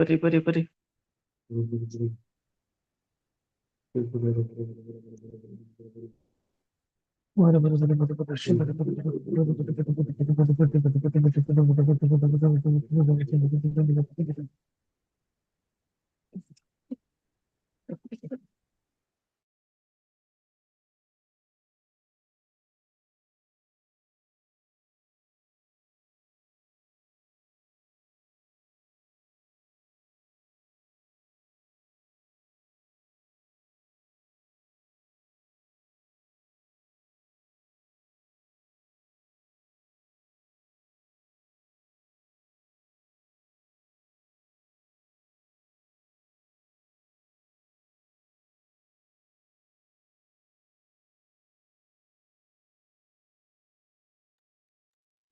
बरी बरी बरी. बरं बरं बरं बरं बरं बरं बरं.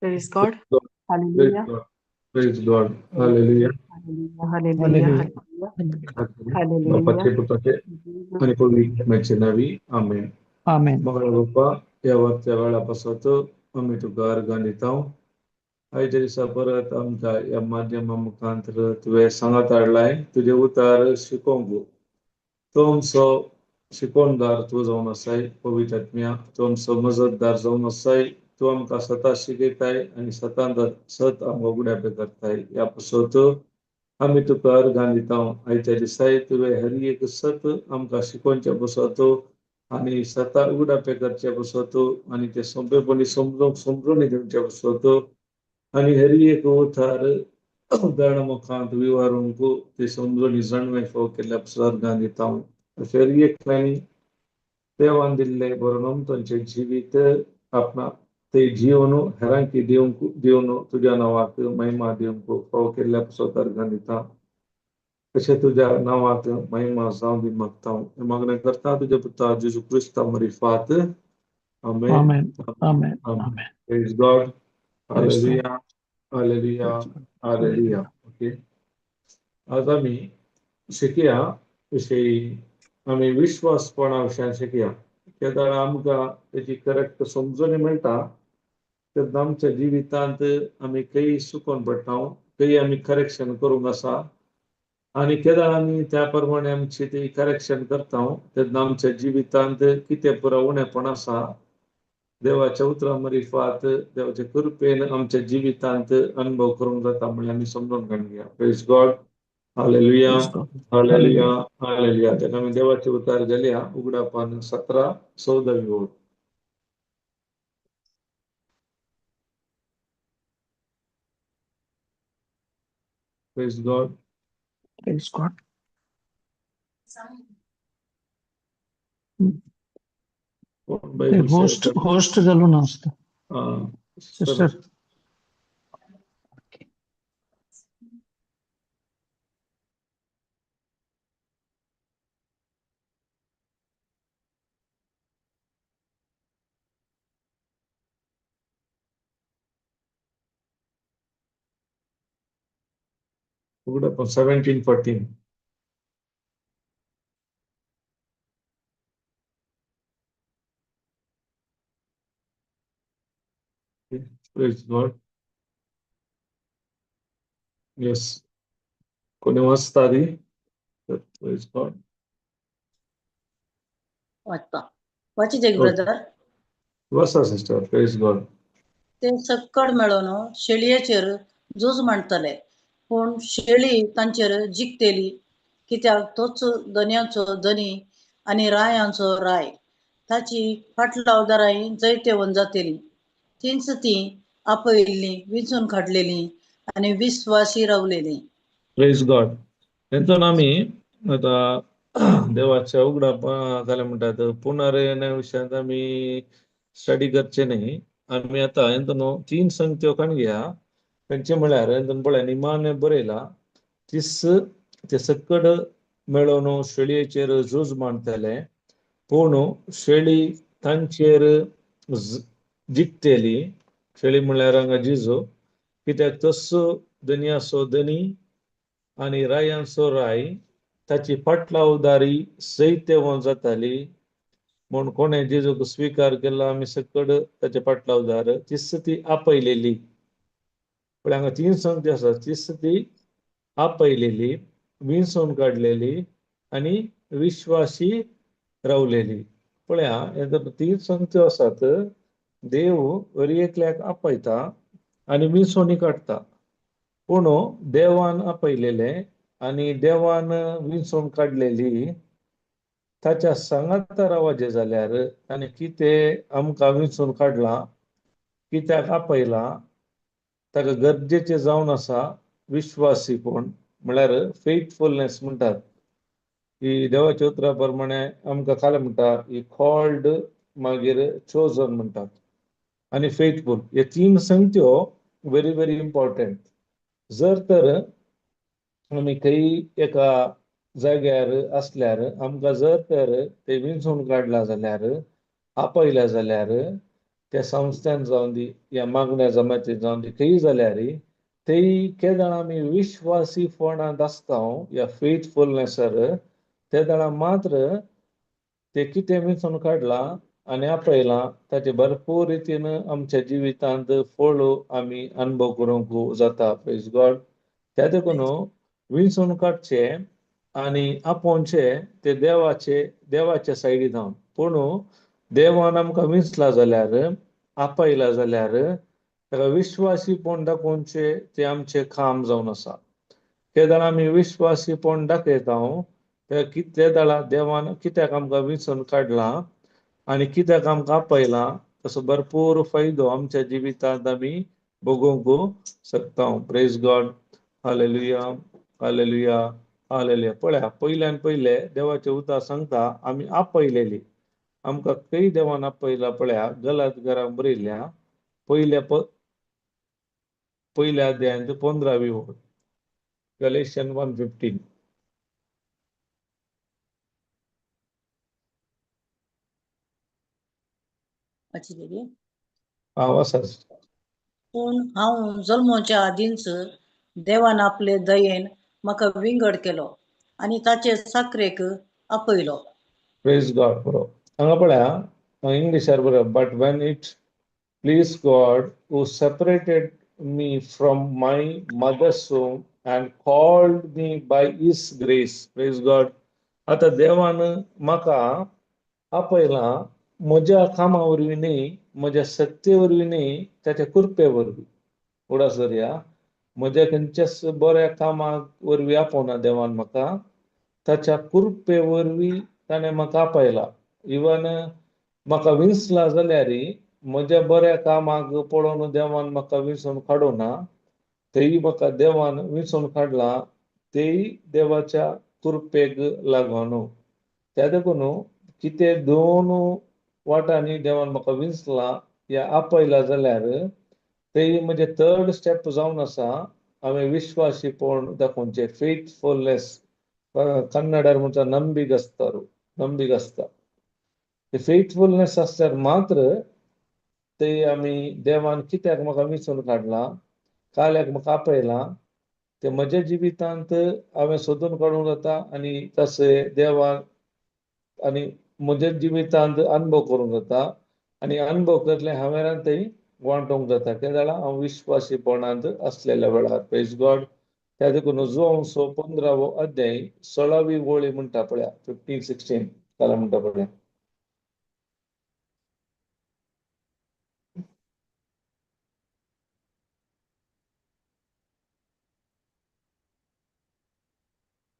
Praise God. Praise Hallelujah. God. Praise God. Hallelujah. Hallelujah. Hallelujah. Hallelujah. बापाचे, पुताचे Jesus. आणि पवित्र नावी, आमेन. आमेन. मंगळ बाप्पा, ह्या वरच्या वेळा पासत आमी तुका अर्गां दिता. आयच्या दिसा परत आमकां ह्या माध्यमा मुखांतर तुवें सांगात हाडलाय तुजें उतार शिकोवंक. तो आमचो शिकोवणदार तूं जावन आसाय. पवित्र आत्म्या, तूं आमचो मजतदार जावन आसाय. तूं आमकां सता शिकयताय आनी सतांत सत आमकां उगडापे करताय. ह्या पासत आमी तुका अर्गां दिता. आयच्या दिसाय तुवें हर एक सत आमकां शिकोवच्या पासत आनी सता उगडापे करचे पासत आनी ते सोंपेपणी समजूंक समजून दिवचे पासत आनी हर एक उतार उदाहरण मुखांत विवारूंक ते समजून जाणवे फाव केल्ल्या पासत अर्गां दिता. अशें हर एकल्यांनी देवान दिल्ले बरोवन तांचें जिवीत आपणा ते जीवन हेरांकी दिवंक दिवन तुज्या नांवाक महिमा दिवंक फाव केल्ल्या पासत अर्गां दिता. तशें तुज्या नांवाक महिमा जावं दी मागता. हें मागणें करता तुज्या पुता जेजू क्रिस्ता मरिफात. आमेन. आमेन. आमेन. आमेन. आमेन. Praise God. Praise God. Hallelujah. Hallelujah. Hallelujah. Okay, आज आमी शिकया विशयी, आमी विश्वासपणा विशयान शिकया. केदाळा आमकां तेजी करेक्ट समजणी मेळटा तेन्ना आमच्या जिवितांत आमी खंय चुकोन पडटा, खंय आमी करेक्शन करूंक आसा आनी केदाळ आमी त्या प्रमाणे आमची ती करेक्शन करता तेन्ना आमच्या जिवितांत कितें पुरो उणेपण आसा, देवाच्या उतरां मरिफात देवाच्या कृपेन आमच्या जिवितांत अनुभव करूंक जाता म्हणल्यार आमी समजून काडया. Praise God. Hallelujah. Praise God. Hallelujah. Hallelujah. तेन्ना आमी देवाचे उतार घालया. उगडापान 17 14वी ओळ. Praise God. Praise God. कोण बायबल शेअर होस्ट करता? होस्ट जालो ना आसता. Sister. Sister. उगडापान 17:14. Praise God. Yes, कोणी वाचता ती? Praise God. वाचता, वाचित एक ब्रदर. वाचा सिस्टर. Praise God. ते सक्कड मेळोन शेळयेचेर झूज मांडटले, पूण शेळी तांचेर जिखतली, कित्याक तोच धनयांचो धनी आनी रायांचो राय. ताची फाटलावदाराय जैतेवन जातली. तींच ती आपयल्ली, विंचून काडलेली आनी विस्वासी रावलेली. Praise God. तेंतून आमी आतां देवाच्या उगडाप जालें म्हणटात पुनर्येण्या विशयांत आमी स्टडी करचे न्ही. आमी आतां हेतून तीन संगत्यो काडया. खंयचे म्हळ्यार हेतून पळय निमाणे बरयला तीस ते सक्कड मेळोवन शेळयेचेर झूज मांडटले, पूण शेळी तांचेर जिखतली. शेळी म्हळ्यार हांगा जिजू, कित्याक तसो धनयाचो धनी आनी रायांचो राय, ताची फाटलावदारी सैतेवन जाताली. म्हूण कोणें जेजूक स्विकार केला आमी सकड ताचे फाटलावदार. तीच ती आपयलेली. पळय हांगा तीन संगती आसा. तीच ती आपयलेली, विंचून काडलेली आनी विश्वासी रावलेली. पळया, हे तीन संगत्यो आसात. देव हर एकल्याक आपयता आनी विंचोनी काडटा, पूण देवान आपयलेले आनी देवान विंचून काडलेली ताच्या सांगाता रावचें जाल्यार आनी कितें आमकां विंचून काडलां, कित्याक आपयलां, ताका गरजेचें जावन आसा विश्वासीपण, म्हळ्यार फेथफुलनेस म्हणटात. ही देवाच्या उतरा प्रमाणे आमकां खाला म्हणटा ही कॉल्ड, मागीर चोजन म्हणटात आनी फेथफूल. हे तीन संगत्यो व्हेरी व्हेरी इम्पॉर्टंट. जर तर आमी खंय एका जाग्यार आसल्यार आमकां जर तर ते विंचून काडला जाल्यार, आपयल्या जाल्यार, त्या संस्थेन जावन दी या मागण्या जमातीन जावन दी, खंय जाल्यार तेय केदळा आमी विश्वासीपणांत आसता या फेथफुलनेसर, तेदळा मात्र ते कितें विंचून काडलां आनी आपयलां ताचे भरपूर रितीन आमच्या जिवितांत फळ आमी अनुभव करूंक जाता. प्रेज गॉड. त्या देखून विंचून काडचे आनी आपोवचे ते देवाचे देवाच्या सायडी जावन. पूण देवान आमकां विंचला जाल्यार, आपयला जाल्यार, ताका विश्वासीपण दाखोवचें तें आमचें काम जावन आसा. केदळा आमी विश्वासीपण दाखयता ते कितले दळा देवान कित्याक आमकां विंचून काडलां आनी कित्याक आमकां आपयलां तसो भरपूर फायदो आमच्या जिवितांत आमी भोगोवंक शकता. Praise God. Hallelujah, hallelujah, hallelujah. पळया, पयल्यान पयले देवाचें उतर सांगता आमी आपयलेली. आमकां खंय देवान आपयला पळया, गलात घरां बरयल्या पयल्या पयल्या अध्यायांत 15वी ओळ, गलेशन 1:15. वाचिल्ली? हांव आसा. पूण हांव जल्मोच्या आदींच देवान आपले दयेन म्हाका विंगड केलो आनी ताचे साकरेक आपयलो. प्रेज गॉड. बरो, हांगा पळया, इंग्लिशार बरो, but when it please God who separated me from my mother's womb and called me by his grace. Praise God. आतां देवान म्हाका आपयलां म्हज्या कामा वरवीं न्ही, म्हज्या शक्ती वरवीं न्ही, ताच्या कृपे वरवीं. उडास धरया, म्हज्या खंयच्याच बऱ्या कामा वरवीं आपोवना देवान म्हाका, ताच्या कृपे वरवीं ताणें म्हाका आपयला. इवन म्हाका विंचला जाल्यार म्हज्या बऱ्या कामाक पळोवन देवान म्हाका विंचून काडूना, तेय म्हाका देवान विंचून काडला तेय देवाच्या कृपेक लागून. त्या देखून कितें दोन वाटांनी देवान म्हाका विंचला या आपयला जाल्यार तेय म्हजें थर्ड स्टेप जावन आसा हांवें विश्वासीपण दाखोवचें, फेथफुलनेस. कन्नडार म्हणटा ನಂಬಿಗಸ್ತರು, ನಂಬಿಗಸ್ತ. फेथफुलनेस आसल्यार मात्र ते आमी देवान कित्याक म्हाका विंचून काडलां, काल्याक म्हाका आपयलां, ते म्हज्या जिवितांत हांवें सोदून काडूंक जाता आनी तशें देवान आनी म्हज्या जिवितांत अनुभव करूंक जाता आनी अनुभव करले हांवें थंय वांटोवंक जाता. कितें जाणां, हांव विश्वासीपणांत आसलेल्या वेळार. प्रेज गॉड. त्या देखून जुवांसो 15वो अध्याय 16वी वळी म्हणटा पळया, 15 16 काल म्हणटा पळया.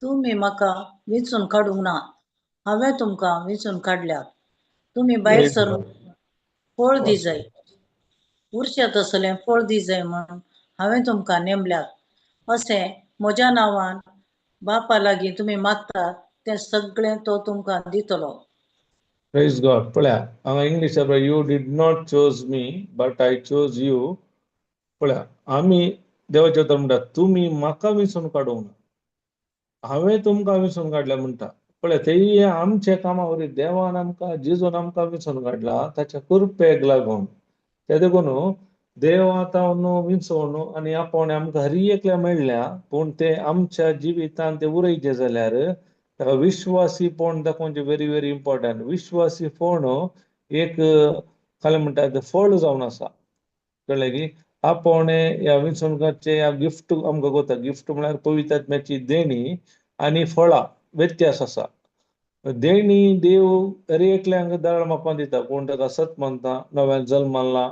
तुमी म्हाका विंचून काडूंक ना, हांवें तुमकां विंचून काडल्यात. तुमी भायर सरून फळ दिजय, उरशे तसलें फळ दिजय म्हूण हांवें तुमकां नेमल्यात. अशें म्हज्या नांवान बापा लागीं तुमी मागतात तें सगळें तो तुमकां दितलो. प्रेज गॉड. पळया, हांगा English, you did not chose me but I chose you. पळया, आमी देवाचें उतर म्हणटा तुमी म्हाका विंचून काडूंक ना, हांवें तुमकां विंचून काडल्या म्हणटा. पळय, तेय आमच्या कामा वरवीं देवान आमकां, जेजून आमकां विंचून काडला ताच्या कृपेक लागून. ते देखून देव आतां विंचोवन आनी आपोवणें आमकां हर एकल्या मेळ्ळ्या, पूण ते आमच्या जिवितांत ते उरयचें जाल्यार ताका विश्वासीपण दाखोवचें व्हेरी व्हेरी इम्पॉर्टंट. विश्वासीपण एक खाली म्हणटा तें फळ जावन आसा, कळ्ळें की? आपोवणें ह्या विंचवणुकाचें ह्या गिफ्ट आमकां कोता. गिफ्ट म्हळ्यार पवित्र आत्म्याची देणी आनी फळां व्यत्यास आसा. देणी देव हर एकल्यांक दळ मापान दिता. कोण ताका सत मानता, नव्यान जल्म मानला,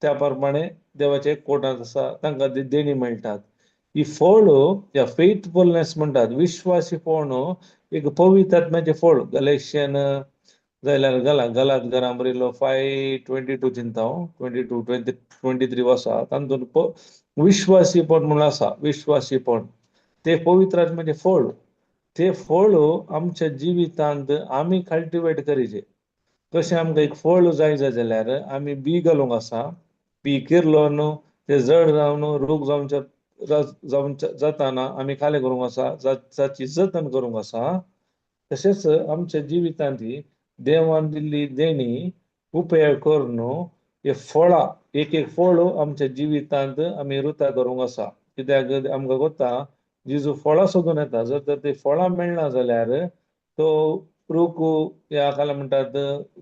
त्या प्रमाणे देवाचे एक कोटांत आसा, तांकां ती देणी मेळटात. ही फळ ह्या फेथफुलनेस म्हणटात, विश्वासीपण एक पवित्र आत्म्याचें फळ. गलेशियन जाल्यार गलात घरां बरयलो 5:22 चिंता हांव, 22 20 23 आसा. तातूंत विश्वासीपण म्हणून आसा. विश्वासीपण ते पवित्र आत्म्याचें फळ. ते फळ आमच्या जिवितांत आमी कल्टिवेट करीचे. कशें आमकां एक फळ जाय जाल्यार आमी बी घालूंक आसा. बी किरलो न्हू ते जड जावन रूख जावच्या जावच्या जाताना आमी खालें करूंक आसा, ताची जतन करूंक आसा. तशेंच आमच्या जिवितांत देवान दिल्ली देणी उपयोग करून हे फळां, एक एक फळ आमच्या जिवितांत आमी रुता करूंक आसा. कित्याक आमकां कोता जेजू फळां सोदून येता. जर तर ती फळां मेळना जाल्यार तो रूख ह्या काय म्हणटात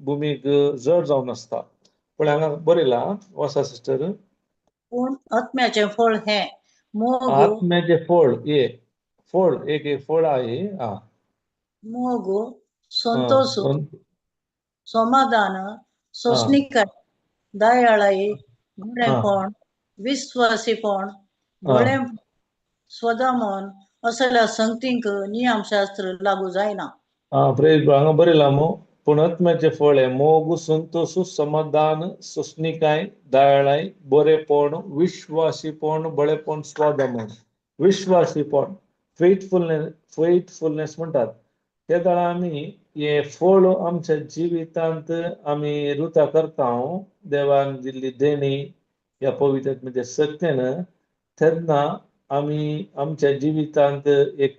भुमीक जड जावन आसता. पूण हांगा बरयलां वसा सिस्टर, पूण आत्म्याचें फळ हें मोग, आत्म्याचें फळ, ये फळ एक एक फळ आहे. हा, मोग, संतोष, समाधान, सोंसणीकाय, दयाळाई, बरेपण, विश्वासीपण, भोळेपण, स्वदमन असल्या संगतींक नियमशास्त्र लागू जायना. प्रेज हांगा बरयलां मू, पूण आत्म्याचें फळ हें मोग, संतोष, समाधान, सोंसणीकाय, दयाळाय, बरेपण, विश्वासीपण, बळेपण, स्वादमन. विश्वासीपण, फेथफुलनेस, फेथफुलनेस म्हणटात. ते वेळार आमी हें फळ आमच्या जिवितांत आमी रुता करता देवान दिल्ली देणी ह्या पवित्र आत्म्याच्या शक्तेन, तेन्ना आमी आमच्या जिवितांत एक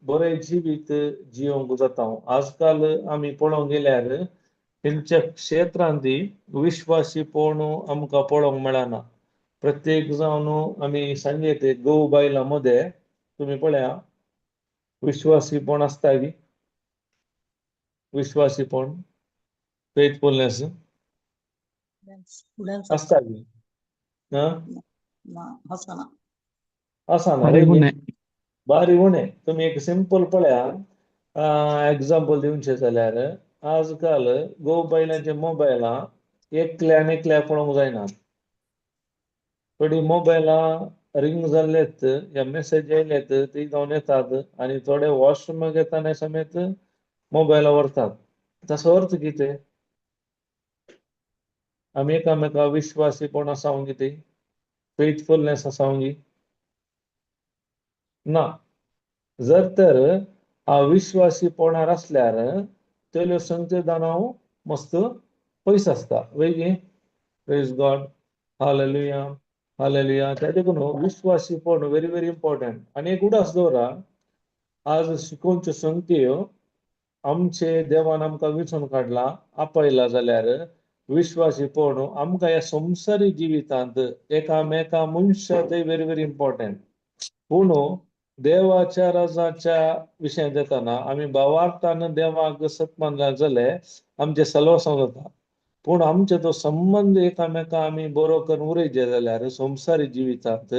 बरें जिवीत जियोंक जाता. आजकाल आमी पळोवंक गेल्यार खंयच्या क्षेत्रांत विश्वासीपण आमकां पळोवंक मेळना. प्रत्येक जावन आमी सांगीत घोव बायलां मदें तुमी पळया विश्वासीपण आसता की विश्वासीपण, फेथफुलनेस आसता की आसना. आसा ना? बारीक उणें. बारीक उणें. तुमी एक सिंपल पळया, एग्जाम्पल दिवचें जाल्यार आजकाल घोव बायलांच्या मोबायलां एकल्यान एकल्याक पळोवंक जायना. थोडीं मोबायलां रिंग जाल्लेत या मेसेज आयल्यात ती जावन येतात आनी थोडे वॉशरूमाक येतना समेत मोबायलां व्हरतात. ताचो अर्थ कितें? आमी एकामेका विश्वासीपण आसा कितें, फेथफुलनेस आसा गी ना. जर तर अविश्वासीपणार आसल्यार तेल्यो संगतीदानां मस्त पयस आसता वेगी. Praise God, hallelujah, hallelujah. त्या देखून विश्वासीपण व्हेरी व्हेरी इम्पॉर्टंट. आनी एक उडास दवरा, आज शिकोवच्यो संगत्यो आमचे देवान आमकां विंचून काडला, आपयला जाल्यार विश्वासीपण आमकां ह्या संवसारी जिवितांत एकामेका मनशा ते व्हेरी व्हेरी इम्पॉर्टंट. पूण देवाच्या राजाच्या विशयांत येताना आमी भावार्थान देवाक सत मानला जाल्यार आमचें सलवसांव जाता. पूण आमचे तो संबंद एकामेका आमी बरो करून उरयचे जाल्यार संवसारी जिवितांत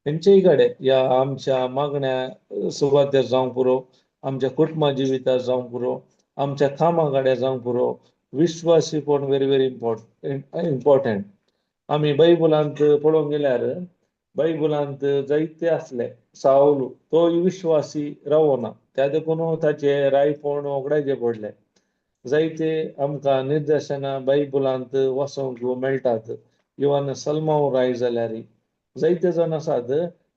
खंयचेय कडेन ह्या आमच्या मागण्या सुवातेर जावंक पुरो, आमच्या कुटुंबा जिवितार जावंक पुरो, आमच्या कामा कडेन जावंक पुरो, विश्वासीपण व्हेरी व्हेरी इम्पॉर्टंट. आमी बायबलांत पळोवंक गेल्यार बायबलांत जायते आसले. सावलू तोय विश्वासी रावना, त्या देखून ताचे रायपण वगडायचे पडले. जायते आमकां निदर्शनां बायबलांत वाचूंक मेळटात. इवन सलमाव राय जाल्यार जायते जाण आसात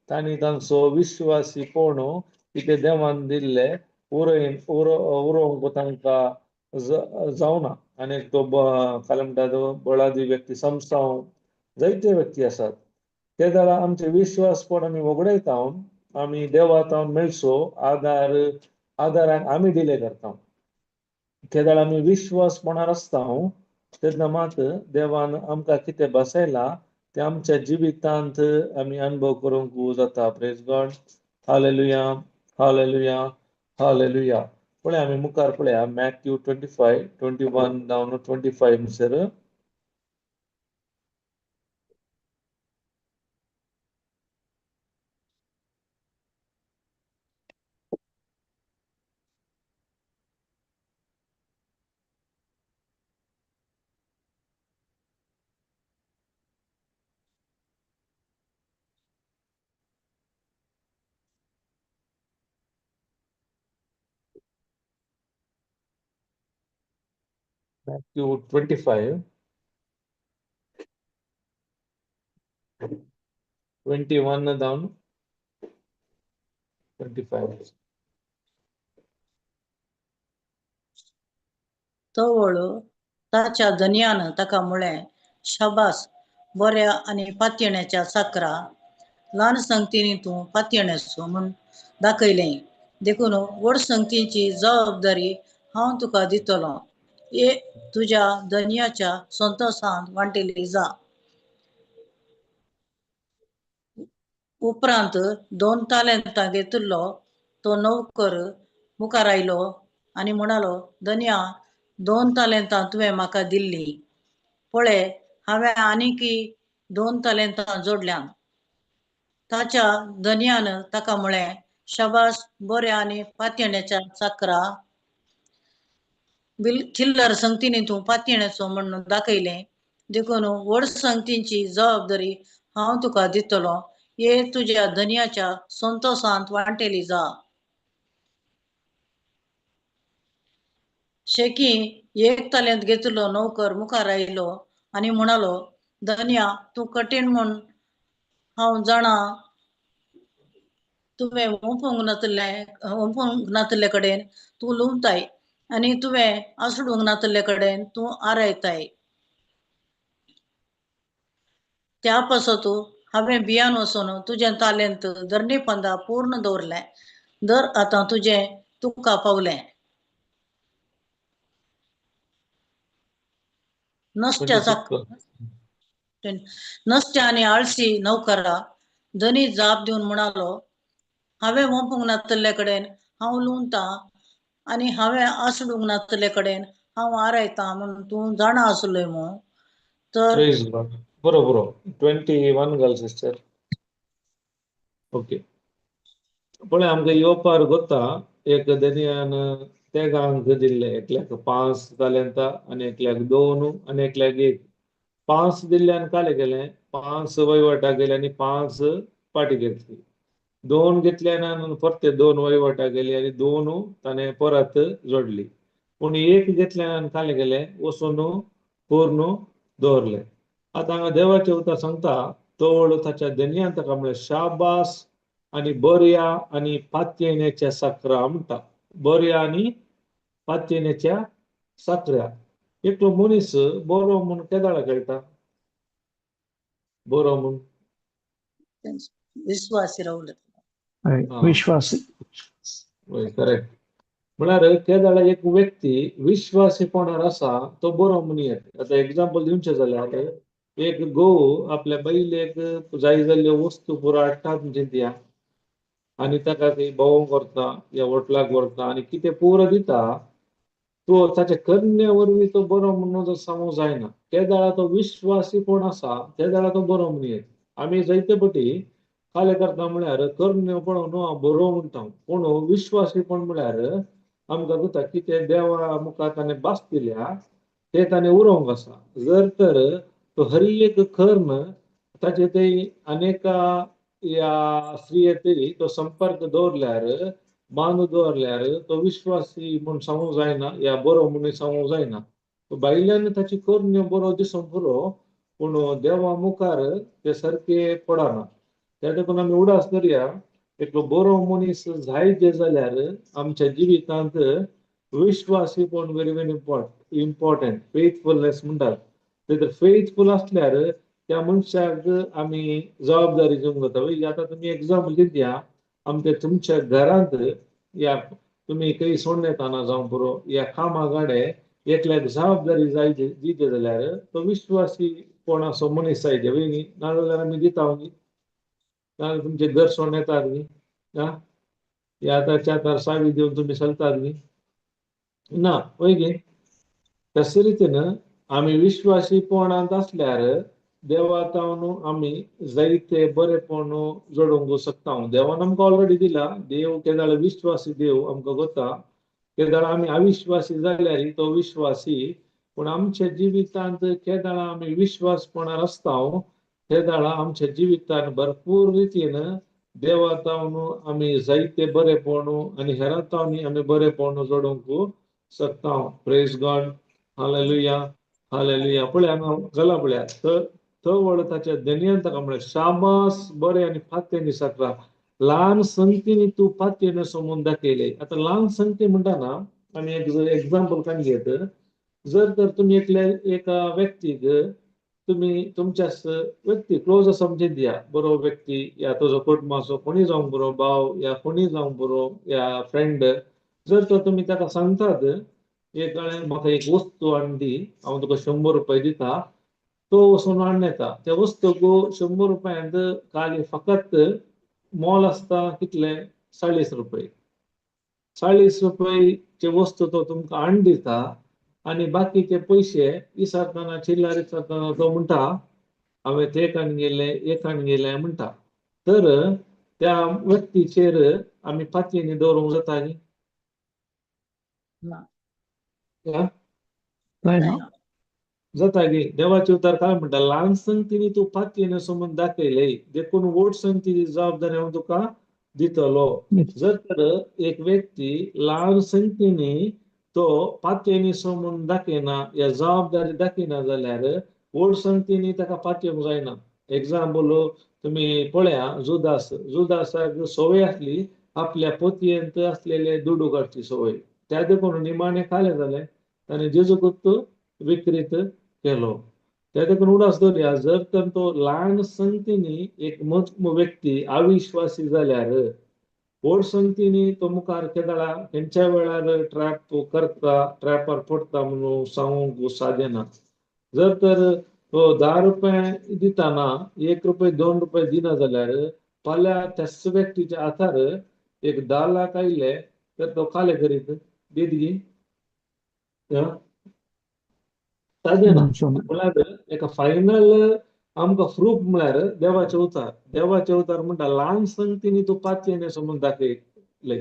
तांणी तांचो विश्वासीपण कितें देवान दिल्ले उरय उरोवंक तांकां जावना. आनी तो काय म्हणटा तो बळादी व्यक्ती समसांव जायते व्यक्ती आसात. ते जाल्यार आमचे विश्वासपण आमी वगडायता, आमी देवा तावन मेळचो आदार आदाराक आमी डिले करता. ते जाल्यार आमी विश्वासपणार आसता तेन्ना मात देवान आमकां कितें बसयला तें आमच्या जिवितांत आमी अनुभव करूंक जाता. Praise God, hallelujah, hallelujah, hallelujah. पळया आमी मुखार पळया मॅथ्यू 25 21 जावन 25 म्हणसर. Matthew 25, 21 down 25. तवळ ताच्या धनयान ताका म्हळें, शाबास बऱ्या आनी पातयेण्याच्या चाकरा, ल्हान संगतींनी तूं पातयेण्याचो म्हूण दाखयलें, देखून व्हड संगतीची जबाबदारी हांव तुका दितलो, ये तुज्या धनयाच्या संतोशांत वांटेली जा. उपरांत 2 तालेंतां घेतिल्लो तो नोकर मुखार आयलो आनी म्हणालो, धनया, 2 तालेंतां तुवें म्हाका दिल्ली, पळय हांवें आनीकी 2 तालेंतां जोडल्यान. ताच्या धनयान ताका म्हळें, शाबास बऱ्या आनी पातयेण्याच्या चाकरा, चिल्लर संगतींनी तूं पातयेण्याचो म्हूण दाखयलें, देखून व्हड संगतींची जबाबदारी हांव तुका दितलो, ये तुज्या धनयाच्या संतोशांत वांटेली जा. शेकी 1 तालेंत घेतिल्लो नोकर मुखार आयलो आनी म्हणालो, धनया, तूं कठीण म्हूण हांव जाणा, तुवें ओंपूंक नातिल्ले कडेन तूं लुंवताय आनी तुवें आसडूंक नातिल्ले कडेन तूं आरायताय. त्या पासत हांवें भियान वचून तुजें तालेंत धरणी पंदा पूर्ण दवरलें, दर आतां तुजें तुका पावलें. नसत्या आनी आळशी नौकरा, धनी जाप दिवन म्हणालो, हांवें ओंपूंक नातिल्ले कडेन हांव लुंवतां आनी हांवें आसडूंक नातिल्ले कडेन हांव आरायतां म्हूण तूं जाणा आसलोय मू. तर बरो बरो 21 घाल सिस्टर. ओके, पळय आमकां येवपार गोता एक धनयान तेगांक दिल्ले, एकल्याक 5 तालेंतां आनी एकल्याक 2 आनी एकल्याक 1. 5 दिल्ल्यान काले गेले, 5 वयवटाक गेले आनी 5 पाटी घेतली. 2 घेतल्यान परते 2 वयवटाक गेली आनी 2 ताणें परत जोडली. पूण 1 घेतल्यान काले गेले वचून पूर्ण दवरले. आतां हांगा देवाचें उतर सांगता, तवळ ताच्या धनयान ताका म्हळें, शाबास आनी बऱ्या आनी पातयेण्याच्या साकरा म्हणटा. बऱ्या आनी पातयेण्याच्या साकऱ्या. एकलो मनीस बरो म्हूण केदाळा कळटा? बरो म्हूण विश्वासी रावले. विश्वासी, करेक्ट. म्हळ्यार केदाळा एक व्यक्ती विश्वासीपणार आसा तो बरो म्हूण येता. आतां एग्जाम्पल दिवचें जाल्यार एक गोव आपल्या बैलेक जाय जाल्ल्यो वस्तू पुरो हाडटा चिंतया आनी ताका ती भोंवंक व्हरता या वोटलाक व्हरता आनी कितें पुरो दिता, तो ताच्या करण्या वरवीं तो बरो म्हणून जो सांगूंक जायना. तेदाळा तो विश्वासीपण आसा तेदाळा तो बरो म्हणून येता. आमी जायते पटी काले करता म्हळ्यार करण्यो पळोवन हांव बरो म्हणटा, पूण विश्वासीपण म्हळ्यार आमकां जाता कितें देवा मुखार ताणें भास दिल्या तें ताणें उरोवंक आसा. जर तर तो हर एक कर्म ताचे ते अनेका या स्त्रिये तरी तो संपर्क दवरल्यार बांदू दवरल्यार तो विश्वासी म्हूण सांगूंक जायना या बरो म्हूण सांगूंक जायना. भायल्यान ताची करण्यो बरो दिसूंक पुरो, पूण देवा मुखार ते सारके पडना. त्या देखून आमी उडास धरया, एकलो बरो मनीस जायते जाल्यार आमच्या जिवितांत विश्वासीपण व्हेरी व्हेरी इम्पॉर्टंट, फेथफुलनेस म्हणटात. ते तर फेथफूल आसल्यार त्या मनशाक आमी जबाबदारी दिवंक जाता. आतां तुमी एग्जाम्पल दितया, आमच्या तुमच्या घरांत या तुमी खंय सोडून येताना जावं पुरो या कामा गाडे एकल्याक जबाबदारी जाय दिते जाल्यार तो विश्वासी कोण असो मनीस जाय वय न्ही, नाजाल्यार आमी दिता न्ही, नाजाल्यार तुमचें घर सोडून येतात न्ही, आं या आतां चार सावी दिवन तुमी चलतात न्ही ना, वय गे. तशे रितीन आमी विश्वासीपणांत आसल्यार देवा तावन आमी जायते बरेपण जोडूंक शकता. देवान आमकां ऑलरेडी दिला. देव केदाळ विश्वासी देव आमकां गोता. केदाळ आमी अविश्वासी जाल्यार तो विश्वासी, पूण आमच्या जिवितांत केदाळा आमी विश्वासपणार आसता तेदाळा आमच्या जिवितांत भरपूर रितीन देवा तावन आमी जायते बरेपण आनी हेरां तावन आमी बरेपण जोडूंक शकता. Praise God, hallelujah, hallelujah. पळय हांगा गला पळया, तो व्हड ताच्या धनयान ताका म्हळें, शाबास, बरें आनी फात्यांनी साकरा, ल्हान संगतीनी तूं फातयेन समून दाखयले. आतां ल्हान संगती म्हणटा ना, आमी एक एग्जाम्पल काडून घेत, जर तर तुमी एकल्या एका व्यक्तीक तुमी तुमच्या व्यक्ती क्लोज आसा म्हणजे दिया बरो व्यक्ती, या तुजो कुटुंबाचो कोणी जावंक बरो भाव या कोणी जावंक बरो या फ्रेंड, जर तर तुमी ताका सांगतात एक म्हाका एक वस्तू हाडून दी, हांव तुका 100 रुपया दिता, तो वचून हाडून येता. त्या वस्तूक 100 रुपयांत खाली फकत मोल आसता कितले, 40 रुपये. 40 रुपयाचे वस्तू तो तुमकां हाडून दिता आनी बाकीचे पयशे विसरतना चिल्लर विसरतना तो म्हणटा हांवें ते काडून गेले, एक काडून गेले म्हणटा. तर त्या व्यक्तीचेर आमी पातयेनी दवरूंक जाता न्ही? ना. जायना. जाता गी. देवाचे उतर काय म्हणटा, ल्हान संगतीनी तूं पातयेन समजून दाखयले, देखून व्हड संगतीची जबाबदारी हांव तुका दितलो. जर तर एक व्यक्ती ल्हान संगतीनी तो पातयेनी समजून दाखयना या जबाबदारी दाखयना जाल्यार व्हड संगतीनी ताका पातयेवंक जायना. एग्जाम्पल तुमी पळया, जुदास, जुदासाक संवय आसली आपल्या पोतयेंत आसलेले दुडू काडची संवय. त्या देखून निमाणें कालें जालें, ताणें जेजूकूच विक्रीत केलो. त्या देखून उडास दवरया, जर तर तो ल्हान संगतीनी एक व्यक्ती अविश्वासी जाल्यार व्हड संगतीनी तो मुखार केदळा खंयच्या वेळार ट्रॅप करता, ट्रॅपार पडटा म्हणून सांगूंक सादें ना. जर तर तो 10 रुपये दिताना 1 रुपये 2 रुपये दिना जाल्यार फाल्यां त्याच व्यक्तीच्या हातार एक 10 लाख आयले तर तो काले करीत दीत गी, सादें ना. म्हळ्यार एका फायनल आमकां प्रूफ म्हळ्यार देवाचे उतार. देवाचे उतार म्हणटा ल्हान संगतीनी तूं पातयेन समजून दाखयले.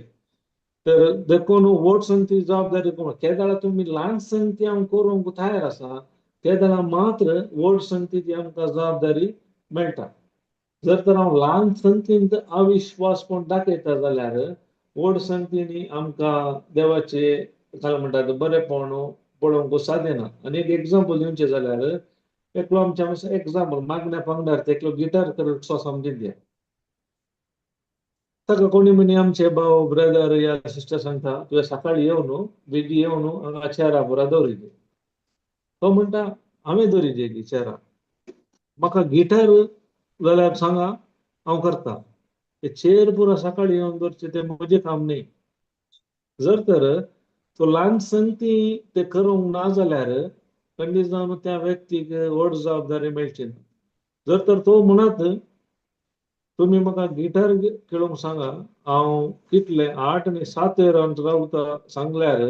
तर देखून व्हड संगती जबाबदारी केदळा तुमी ल्हान संगती हांव करूंक तयार आसा तेदळा मात्र व्हड संगतीची आमकां जबाबदारी मेळटा. जर तर हांव ल्हान संगतींत अविश्वासपण दाखयता जाल्यार व्हड संगतीनी आमकां देवाचे काय म्हणटा बरेपण पळोवंक सादें ना. आनी एक एग्जाम्पल दिवचें जाल्यार एकलो आमच्या एग्जाम्पल मागण्या पंगडार एकलो गिटार करचो समजून दिया, ताका कोणी म्हणी आमचे भाव ब्रदर या सिस्टर सांगता तुवें सकाळी येवन बेगी येवन हांगा चेरा पुरा दवरी दी. तो म्हणटा हांवें दवरी दी चेरा, म्हाका गिटार जाल्यार सांगा हांव करता, ते चेर पुरा सकाळी येवन दवरचें तें म्हजें काम न्ही. जर तर तो ल्हान संगती ते करूंक ना जाल्यार खंडीत जावन त्या व्यक्तीक व्हड जबाबदारी मेळची ना. जर तर तो म्हणत तुमी म्हाका गिटार खेळूंक सांगा, हांव कितले 8 आनी 7 वरांत रावता सांगल्यार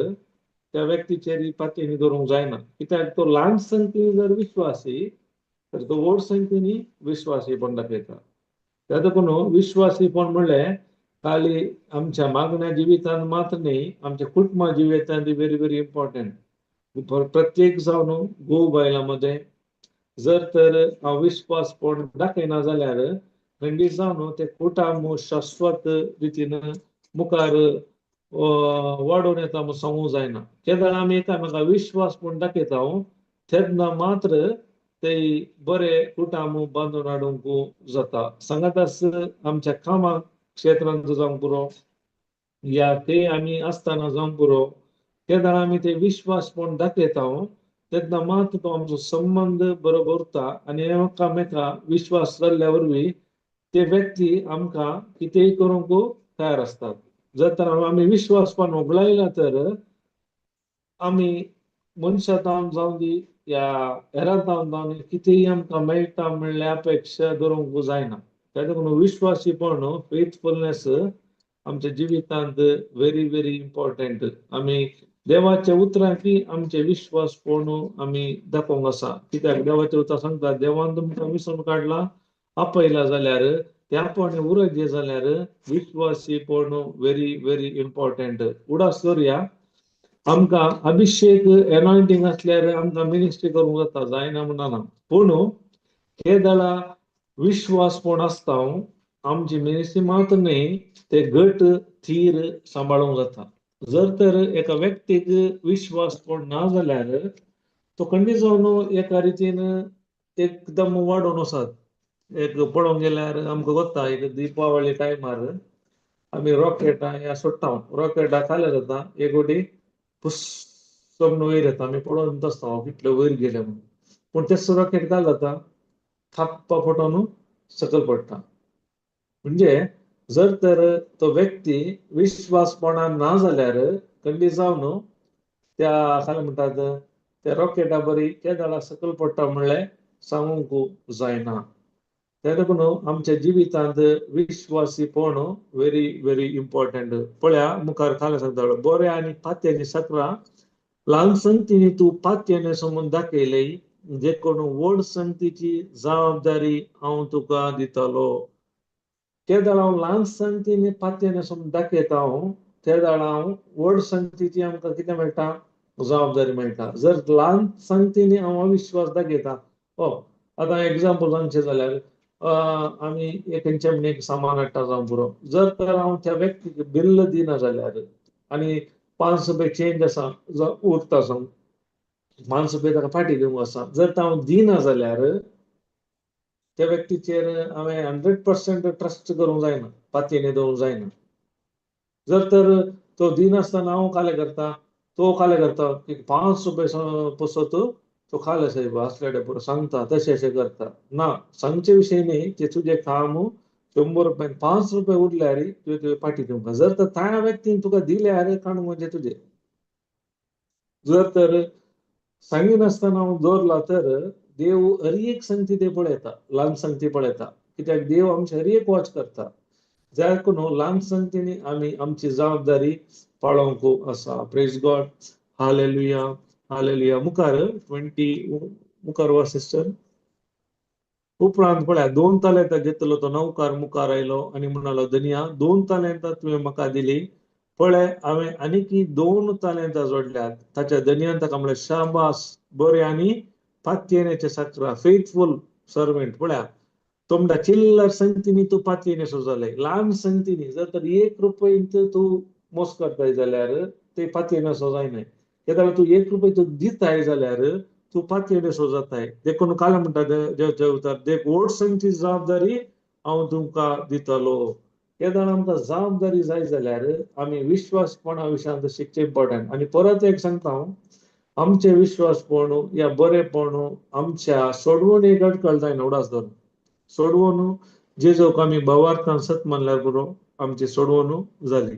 त्या व्यक्तीचेर पातयेनी दवरूंक जायना. कित्याक तो ल्हान संगतीनी जर विश्वासी तर तो व्हड संगतीनी विश्वासीपण दाखयता. त्या देखून विश्वासीपण म्हणलें खाली आमच्या मागण्या जिवितान मात्र न्ही, आमच्या कुटुंबा जिवितान ती व्हेरी व्हेरी इम्पॉर्टंट. प्रत्येक जावन घोव बायलां मदें जर तर हांव विश्वासपण दाखयना जाल्यार खंडीत जावन ते कुटुंब शाश्वत रितीन मुखार वाडोवन येता म्हूण सांगूंक जायना. केदळा आमी एकामेका विश्वासपण दाखयता तेन्ना मात्र ते बरे कुटुंब बांदून हाडूंक जाता. सांगाताच आमच्या कामाक क्षेत्रांत जावंक पुरो या ते आमी आसतना जावंक पुरो, तेन्ना आमी ते विश्वासपण दाखयता तेन्ना मात तो आमचो संबंद बरोबर उरता आनी एकामेका विश्वास जाल्ल्या वरवीं ते व्यक्ती आमकां कितेंय करूंक तयार आसतात. जर तर आमी विश्वासपण उगडायला तर आमी मनशां जावन जावं दी या हेरां जावन जावं दी कितेंय आमकां मेळटा म्हणल्यार अपेक्षा दवरूंक जायना. त्या देखून विश्वासीपण, फेथफुलनेस आमच्या जिवितांत व्हेरी व्हेरी इम्पॉर्टंट. आमी देवाच्या उतरांकी आमचे विश्वासपण आमी दाखोवंक आसा. कित्याक देवाचें उतर सांगता देवान तुमकां विसरून काडला आपयला जाल्यार ते आपोवणें उरत जाल्यार विश्वासीपण व्हेरी व्हेरी इम्पॉर्टंट. उडास दवरया, आमकां अभिशेक एनॉयंटींग आसल्यार आमकां मिनिस्ट्री करूंक जाता, जायना म्हणना, पूण हे दळा विश्वासपण आसता आमची मिनिस्ट्री मात्र न्ही ते घट थीर सांबाळूंक जाता. जर तर एका व्यक्तीक विश्वासपण ना जाल्यार तो खंडीत जावन एका रितीन एकदम वाडोवन वसात. एक पळोवंक गेल्यार आमकां गोत्ता, एक दिपावळी टायमार आमी रॉकेटां ह्या सोडटा. रॉकेटां खाल्या जाता, एक वटी पुस्स म्हणून वयर येता, आमी पळोवन आसता कितले वयर गेले म्हणून. पूण तेच रॉकेट काय जाता, थाप्पा फटोवन सकयल पडटा. म्हणजे जर तर तो व्यक्ती विश्वासपणान ना जाल्यार खंडीत जावन त्या काय म्हणटात त्या रॉकेटा बरी केदाळा सकयल पडटा म्हणलें सांगूंक जायना. ते देखून आमच्या जिवितांत विश्वासीपण व्हेरी व्हेरी इम्पॉर्टंट. पळया मुखार खाला सांगता, बरें आनी पात्यानी सकरा ल्हान संगतीनी तूं पातयेने समून दाखयले, जे कोण व्हड संगतीची जबाबदारी हांव तुका दितलो. ते दाळ हांव ल्हान संगतीनी पातयेने समून दाखयता हांव, ते दाळ हांव व्हड संगतीची आमकां कितें मेळटा, जबाबदारी मेळटा. जर ल्हान संगतीनी हांव अविश्वास दाखयता, ओ आतां एग्जाम्पल सांगचें जाल्यार आमी एक खंयचें म्हण एक सामान हाडटा जावं पुरो, जर तर हांव त्या व्यक्तीक बिल्ल दिना जाल्यार आनी 5 रुपया चेंज आसा उरता सांग, 5 रुपया ताका फाटीं दिवंक आसा, जर तर हांव दिना जाल्यार त्या व्यक्तीचेर हांवें 100% ट्रस्ट करूंक जायना, पातयेने दवरूंक जायना. जर तर तो दिनासतना हांव कालें करता, तो कालें करता की 5 रुपया पसत तो खाले साहेब असल्या पुरो सांगता तशें अशें करता ना, सांगचे विशय न्ही, ते तुजें काम 100 रुपयान 5 रुपया उरल्यार तुवें तुवें फाटीं दिवंक. जर तर त्या व्यक्तीन तुका दिल्यार काडूंक म्हणजे तुजें. जर तर सांगिनासतना हांव दवरला तर देव हर एक संगती ते पळयता, ल्हान संगती पळयता, कित्याक देव आमचे हर एक वॉच करता. जाय न्हू ल्हान संगतीनी आमी आमची जबाबदारी पाळोवंक आसा. प्रेज गॉड, हालेलुया, हालेलुया. मुखार 20 मुखार वा सिस्टर. उपरांत पळया, 2 तालेंतां घेतलो तो नौकार मुखार आयलो आनी म्हणालो, धनिया, 2 तालेंतां तुवें म्हाका दिली, पळय हांवें आनीक 2 तालेंतां जोडल्यात. ताच्या धनयान ताका म्हणलें, शाबास, बरें आनी पातयेनेचे साकरा, फेथफुल सर्वंट. पळया, तो म्हणटा चिल्लर संगतीनी तूं पातयेनेसो जालें. ल्हान संगतीनी जर तर 1 रुपये तूं मोस करताय जाल्यार ते पातयेनेसो जायनाय, केदाळा तूं 1 रुपये तूं दिताय जाल्यार तूं पातयेनेसो जाताय. देखून काल म्हणटा देवाच्या उतार, देख व्हड संगती जबाबदारी हांव तुमकां दितलो. केदाळ आमकां जबाबदारी जाय जाल्यार आमी विश्वासपणा विशयांत शिकचें इम्पॉर्टंट. आनी परत एक सांगता हांव, आमचें विश्वासपण या बरेपण आमच्या सोडवणेक अडकळ जायना. उडास धरून सोडवण जेजोक आमी भावार्थान सत मानल्यार पुरो, आमची सोडवण जाली.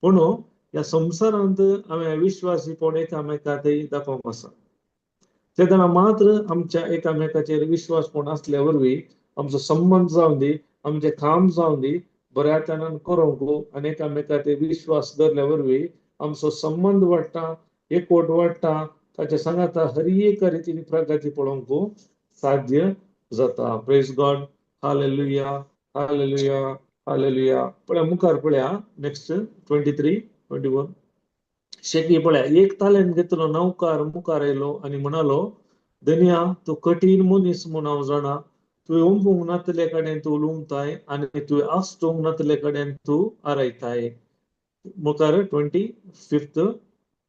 पूण ह्या संवसारांत हांवें विश्वासीपण एकामेका थंय दाखोवंक आसा. तेन्ना मात्र आमच्या एकामेकाचेर विश्वासपण आसल्या वरवीं आमचो संबंद जावं दी, आमचें काम जावं दी, बऱ्या तरान करूंक आनी एकामेका ते विश्वास धरल्या वरवीं आमचो संबंद वाडटा, एकवट वाडटा, ताच्या सांगाता हर एक रितीन प्रगती पळोवंक साध्य जाता. Praise God, hallelujah, hallelujah, hallelujah. पळया मुखार पळया, नेक्स्ट 23 21. शेकी पळया, 1 तालेंत घेतलो नौकार मुखार आयलो आनी म्हणालो, धनिया, तूं कठीण मनीस म्हूण हांव जाणा. तुवें उंपूंक नातले कडेन तूं लुंगताय आनी तुवें आसतूंक नातले कडेन तूं आरायताय. मुखार 25.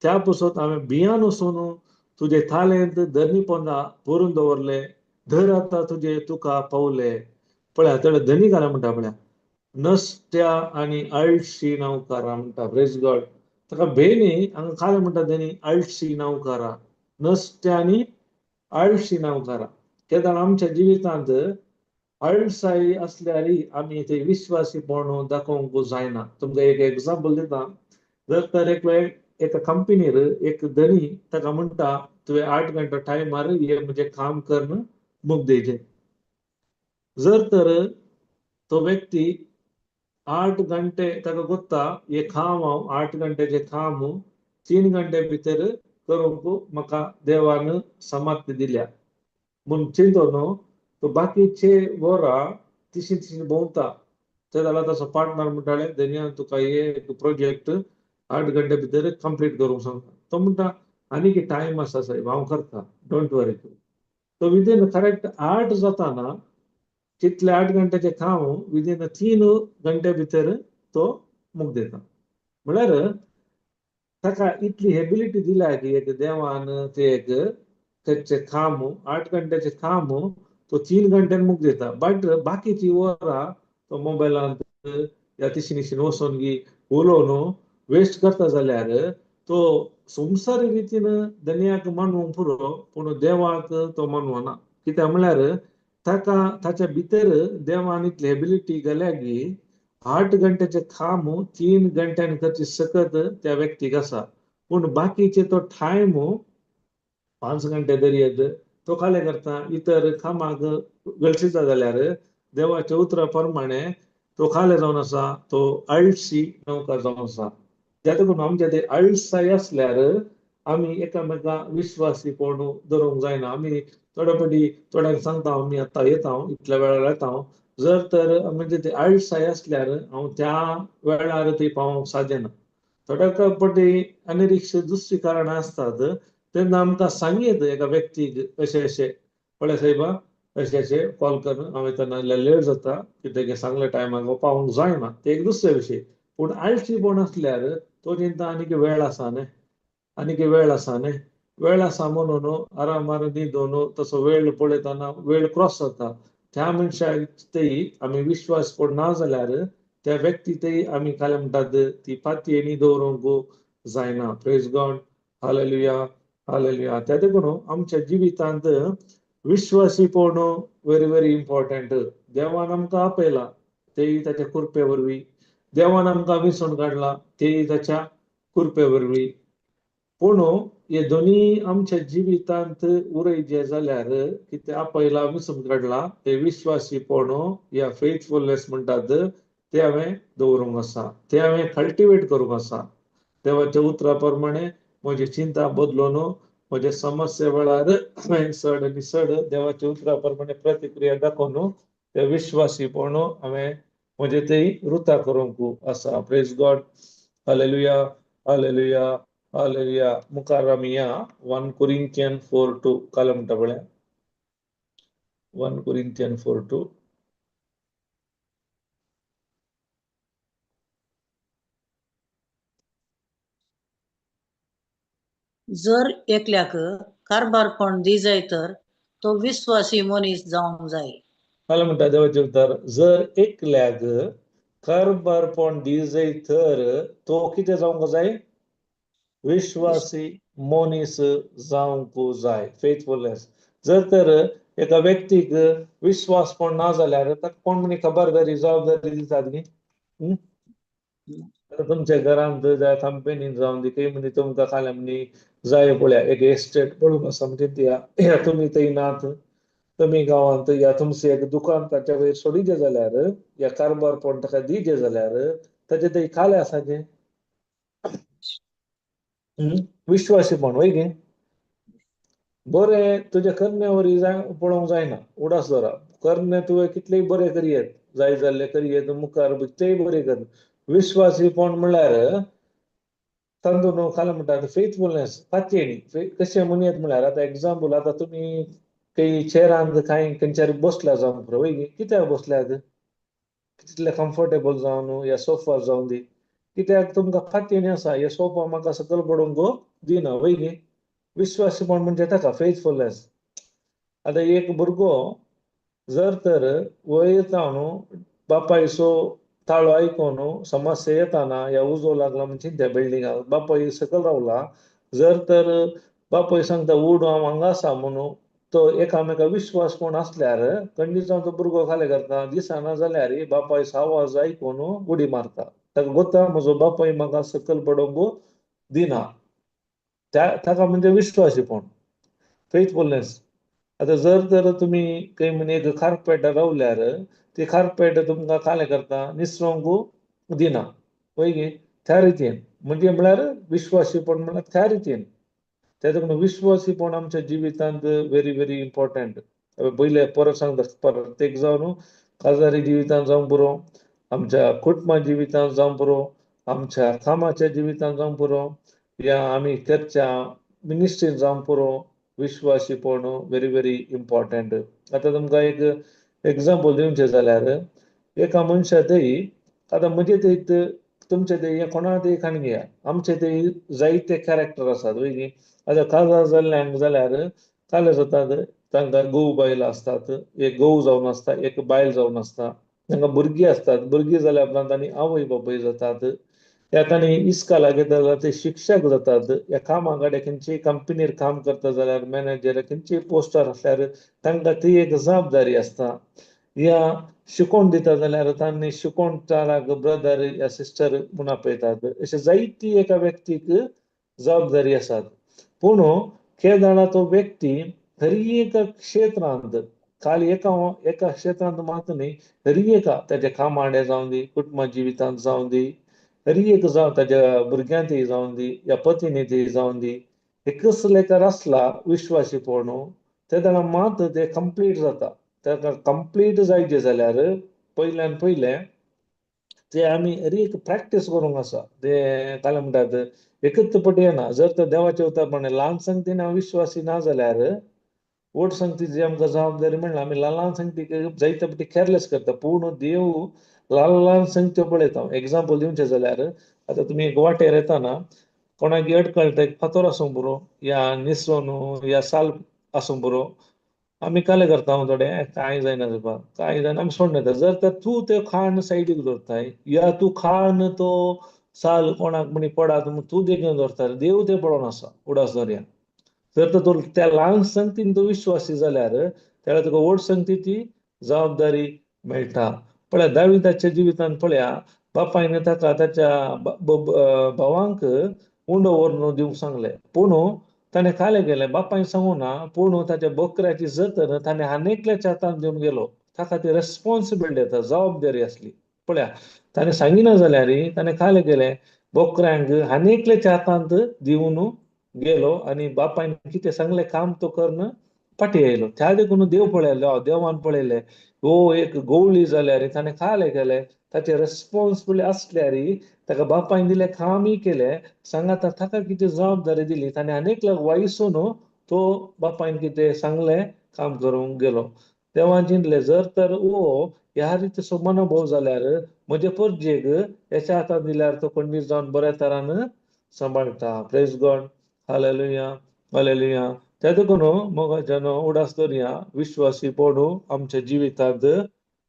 त्या पासत हांवें भियान वचून तुजे तालेंत धरणी पोंदा भरून दवरले, धर आतां तुजे तुका पावले. पळया तेणें धनी घाला म्हणटा, पळया, नसत्या आनी आळशी नौकारा म्हणटा. प्रेज गॉड. ताका भेनी हांगा काय म्हणटा तेणी, आळशी नौकारा, नसत्या आनी आळशी नौकारा. केदाळ आमच्या जिवितांत आळसाय असल्यार आमी ते विश्वासीपण दाखोवंक जायना. तुमकां एक एग्जाम्पल दिता. जर तर एक वेळ एका कंपनीर एक धनी ताका म्हणटा, तुवें 8 घंटा टायमार हे म्हणजे काम करून मुगदयचें. जर तर तो व्यक्ती 8 घंटे ताका गोत्ता, हे काम हांव 8 घंट्याचें काम 3 घंटे भितर करूंक म्हाका देवान समाप्ती दिल्या म्हूण चिंतो न्हू, तो बाकीचे वरां तिशी तिशी भोंवता. ते जाल्यार ताचो पार्टनर म्हणटाले, धनया, तुका हे एक प्रोजेक्ट 8 घंटे भितर कंप्लीट करूंक सांगता. तो म्हणटा, आनीक टायम आसा साहेब, हांव करता, don't वरी तूं. तो विदीन करेक्ट 8 जाताना तितले 8 घंट्याचें काम विदीन 3 घंटे भितर तो मुगदयता. म्हळ्यार ताका इतली एबिलिटी दिल्या की एक देवान ते एक करचें काम, 8 घंट्याचें काम तो 3 घंट्यान मुग दिता, बट बाकीची वरां तो मोबायलांत या तिशी निशीन वचोन गी उलोवन वेस्ट करता जाल्यार तो संवसारी रितीन धनयाक मानूंक पुरो, पूण देवाक तो मानवना. कित्याक म्हळ्यार ताका ताच्या भितर देवान इतली एबिलिटी घाल्या की 8 घंट्याचें काम 3 घंट्यांनी करची सकत त्या व्यक्तीक आसा, पूण बाकीचे तो टायम 5 घंटे दरयत तो खाले करता इतर कामाक गळशिता जाल्यार देवाच्या उतरा प्रमाणे तो खाले जावन आसा, तो आळशी नौका जावन आसा. जातकून आमच्या ते आळसाय आसल्यार आमी एकामेका विश्वासी कोण धरूंक जायना. आमी थोडे फावटी थोड्यांक सांगता आमी आतां येता, इतल्या वेळार येता, जर तर म्हणजे ते आळसाय आसल्यार हांव त्या वेळार थंय पावोवंक सादेना. थोड्या फावटी अनिरीक्षित दुसरी कारणां आसतात तेन्ना आमकां सांगयत एका व्यक्तीक अशें अशें पळय सायबा अशें अशें कॉल करून हांव येता नाजाल्यार लेट जाता, कितें सांगल्या टायमाक पावोवंक जायना, ते एक दुसरे विशय. पूण आळशीपण आसल्यार तो चिंता आनीक वेळ आसा न्ही, आनीक वेळ आसा न्ही, वेळ आसा म्हणून आरामार न्हिदून तसो वेळ पळयतना वेळ क्रॉस जाता. त्या मनशाक तेय आमी विश्वास कोण ना जाल्यार त्या व्यक्ती तेय आमी काय म्हणटात ती पातयेनी दवरूंक जायना. प्रेज गॉड, हालेलुया, हालेलुया. त्या देखून आमच्या जिवितांत विश्वासीपण व्हेरी व्हेरी इम्पॉर्टंट. देवान आमकां आपयला तेय ताच्या कृपे वरवीं, देवान आमकां विसोवन काडला तेय ताच्या कृपे वरवीं, पूण हे दोनी आमच्या जिवितांत उरयचे जाल्यार कितें आपयला विसोवन काडला ते विश्वासीपण या फेथफुलनेस म्हणटात ते हांवें दवरूंक आसा, ते हांवें कल्टिवेट करूंक आसा. देवाच्या उतरा प्रमाणे म्हजी चिंता बदलून म्हज्या समस्ये वेळार हांवें चड आनी चड देवाच्या उतरा प्रमाणे प्रतिक्रिया दाखोवन ते विश्वासीपण हांवें म्हजें थंय रुता करूंक आसा. प्रेज गॉड, हालेलुया, हालेलुया, हालेलुया. मुखार आमी या 1 Corinthians 4:2 काल म्हणटा पळय, 1 Corinthians 4:2. जर एकल्याक कारभारपण दी जाय तर तो विश्वासी मनीस जावंक जाय. काल म्हणटा देवाचें उतर, जर एकल्याक कारभारपण दी जाय तर तो कितें जावंक जाय? विश्वासी मनीस जावंक जाय, फेथफुलनेस. जर तर एका व्यक्तीक विश्वासपण ना जाल्यार ताका कोण म्हणी खबरदारी जबाबदारी दितात न्ही? तुमच्या घरांत जाय कंपनीन जावन दी खंय म्हणी तुमकां खाल्या म्हणी जाय पळया एक एस्टेट पळोवंक आसा म्हणजे ह्या तुमी थंय नात, तुमी गांवांत या तुमचें एक दुकान ताच्या वयर सोडिचें जाल्यार या कारभारपण ताका दिचें जाल्यार ताचे थंय खालें आसा तें विश्वासीपण वय गे. बरें तुज्या करण्या वरी जाय पळोवंक जायना, उडास दवरा करणे तुवें कितलेय बरें करयेत, जाय जाल्लें करयेत, मुखार तेय बरें कर. विश्वासीपण म्हणल्यार तांदूळ न्हू खाला म्हणटा फेथफुलनेस, पातयेणी कशें म्हणयत म्हणल्यार आतां एग्जाम्पल, आतां तुमी काही चेरान कांय खंयच्यार बसल्या जावन पुरो वय गे, कित्याक बसल्यात? कितले कम्फर्टेबल जावन या सोफार जावन दी, कित्याक तुमकां पातयेणी आसा हे सोफा म्हाका सकयल पडूंक दिना वय गे. विश्वासीपण म्हणजे ताका फेथफुलनेस. आतां एक भुरगो जर तर वयर न्हू बापायचो ताळो आयकून समस्या येताना या उजो लागला म्हणजे त्या बिल्डिंगाक बापाय सकयल रावला, जर तर बापाय सांगता उड हांव हांगा आसा म्हणून, तो एकामेका विश्वास कोण आसल्यार खंडीत तो भुरगो खाले करता, दिसना जाल्यार बापायचो आवाज आयकून उडी मारता, ताका गोता म्हजो बापाय म्हाका सकयल पडोवंक दिना, त्या ताका म्हणजे विश्वासीपण, फेथफुलनेस. आतां जर तर तुमी खंय म्हण एक कार्पेट रावल्यार ती कार्पेट तुमकां खालें करता निसरोंक दिना वय गे, त्या रितीन म्हणजे म्हळ्यार विश्वासीपण म्हळ्यार त्या रितीन. त्या देखून विश्वासीपण आमच्या जिवितांत व्हेरी व्हेरी इम्पॉर्टंट. पयले परत सांगता, प्रत्येक जावन काजारी जिवितांत जावंक पुरो, आमच्या कुटुंबा जिवितांत जावंक पुरो, आमच्या कामाच्या जिवितांत जावंक पुरो, या आमी करच्या मिनिस्ट्रीन जावंक पुरो, विश्वासीपण व्हेरी व्हेरी इम्पॉर्टंट. आतां तुमकां एक एग्जाम्पल दिवचें जाल्यार एका मनशा थंय आतां म्हजे थंय तुमचे थंय कोणा थंय खाण घेया, आमचे थंय जायते कॅरेक्टर आसात वय न्ही. आतां काजार जाल्ल्यांक जाल्यार काले जातात तांकां घोव बायल आसतात, एक घोव जावन आसता, एक बायल जावन आसता, तांकां भुरगीं आसतात, भुरगीं जाल्या उपरांत तांणी आवय बापूय जातात, ह्या तांणी इस्काला घेता जाल्यार ते शिक्षक जातात, ह्या कामा कडेन खंयचीय कंपनीर काम करता जाल्यार मॅनेजर खंयचीय पोस्टार आसल्यार तांकां ती एक जबाबदारी आसता. ह्या शिकोवन दिता जाल्यार तांणी शिकोवन चाराक ब्रदर या सिस्टर म्हूण आपयतात. अशें जायती एका व्यक्तीक जबाबदारी आसात. पूण केदाळा तो व्यक्ती हरी एका क्षेत्रांत, खाली एका एका क्षेत्रांत मात न्ही, हरी एका ताच्या कामाडे जावं दी, कुटुंबा जिवितांत जावं दी, हरी एक जावं ताच्या भुरग्यांतय जावं दी, या पतिनीतय जावं दी, एकच लेकर आसला विश्वासीपण तेन्ना मात ते कंप्लीट जाता. ताका कंप्लीट जायचे जाल्यार पयल्यान पयलें ते आमी हरी एक प्रॅक्टीस करूंक आसा. ते काय म्हणटात एकच पटी येना. जर तर देवाच्या उतर प्रमाणे ल्हान संगतीन हांव विश्वासी ना जाल्यार व्हड संगती जी आमकां जबाबदारी मेळ्ळा आमी ल्हान ल्हान संगतीक जायते पटी केरलेस करता. पूण देव ल्हान ल्हान संगत्यो पळयता. एग्जाम्पल दिवचें जाल्यार आतां तुमी एक वाटेर येताना कोणाक अडकळटा, एक फातर आसूंक पुरो या निसरोन या साल आसूंक पुरो, आमी काले करता थोडे कांय जायना जावपा, कांय जायना आमी सोडून येता. जर तर तूं तें खाण सायडीक दवरताय या तूं खाण तो साल कोणाक म्हणी पडात म्हूण तूं देखून दवरता, देव तें पळोवन आसा उडास दवरया. जर तर तूं त्या ल्हान संगतीन तूं विश्वासी जाल्यार त्यावेळार तुका व्हड संगती ती जबाबदारी मेळटा. पळया दाविदाच्या जिवितांत पळया बापायन ताका ताच्या भावांक उंडो व्हरून दिवंक सांगलें, पूण ताणें कालें केलें बापायन सांगू ना, पूण ताच्या बकऱ्याची जतन ताणें आनेकल्याच्या हातान दिवन गेलो. ताका ती रेस्पॉन्सिबिलिटी येता, जबाबदारी आसली. पळया ताणें सांगिना जाल्यार ताणें कालें केलें बोकऱ्यांक आनेकल्याच्या हातांत दिवन गेलो आनी बापायन कितें सांगलें काम तो करून फाटीं आयलो. त्या देखून देव पळयलो, देवान पळयलें हो एक गवळी जाल्यार ताणें कालें केलें, ताचे रेस्पॉन्सिबिलिटी आसल्यार ताका बापायन दिलें कामय केलें, सांगाता ताका कितें जबाबदारी दिली ताणें आनेक वायसून तो बापायन कितें सांगलें काम करूंक गेलो. देवान चिंतलें जर तर हो ह्या रितीचो मनोभव जाल्यार म्हजे परजेक हेच्या हातान दिल्यार तो खंडीत जावन बऱ्या तरान सांबाळटा. प्रेज गॉड, हालेलुया, हालेलुया. त्या देखून मोगाच्यान उडास दवरया विश्वासी पडू आमच्या जिवितांत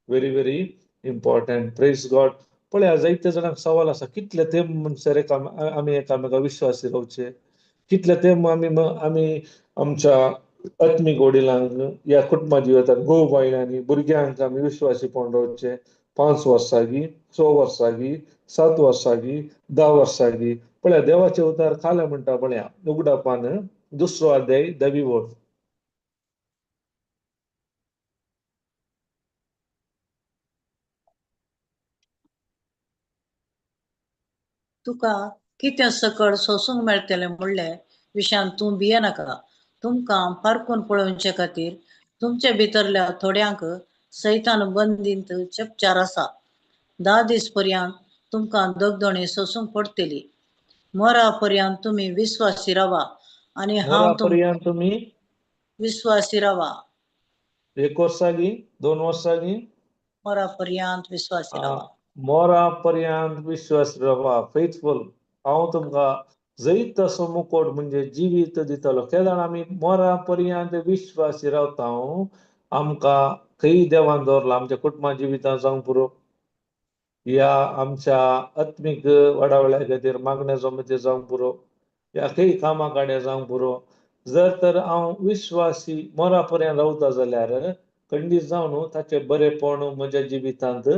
very very important. Praise God. पळया जायते जाणांक सवाल आसा कितले तेंप म्हणसर आमी एकामेका विश्वासी रावचे, कितले तेंप आमी आमी आमच्या आत्मीक वडिलांक या कुटुंबा जिवितांत घोव बायलांनी भुरग्यांक आमी विश्वासीपण रावचे. 5 वर्सां, 6 वर्सां, 7 वर्सां, 10 वर्सां. पळया देवाचे उतार खाले म्हणटा पळया उगडापान 2 अध्याय 10वी ओळ. तुका कितें सकळ सोसूंक मेळटलें म्हणले विशयान तूं भियेनाका. तुमकां पारखून पळोवचे खातीर तुमचे भितरल्या थोड्यांक सैतान बंदींत चपचार आसा. 10 दीस पर्यंत तुमकां दगदणी सोसूंक पडटली. मरा पर्यंत तुमी विस्वासी रावा आनी हांव तुमी विस्वासी रावा. 1 वर्सागी 2 वर्सागी मरा पर्यंत विस्वासी रावा. मोरा पर्यंत विश्वास रावा, फेथफुल. हांव तुमकां जैत असो मुकोट म्हणजे जिवीत दितलो. केन्ना आमी मोरा पर्यंत विश्वासी रावता आमकां खंय देवान दवरला आमच्या कुटुंबा जिवितांत जावंक पुरो या आमच्या आत्मीक वाडावळ्या खातीर मागण्या जमती जावंक पुरो या खंय कामा काड्या जावंक पुरो. जर तर हांव विश्वासी मोरा पर्यंत रावता जाल्यार खंडीत जावन ताचें बरेपण म्हज्या जिवितांत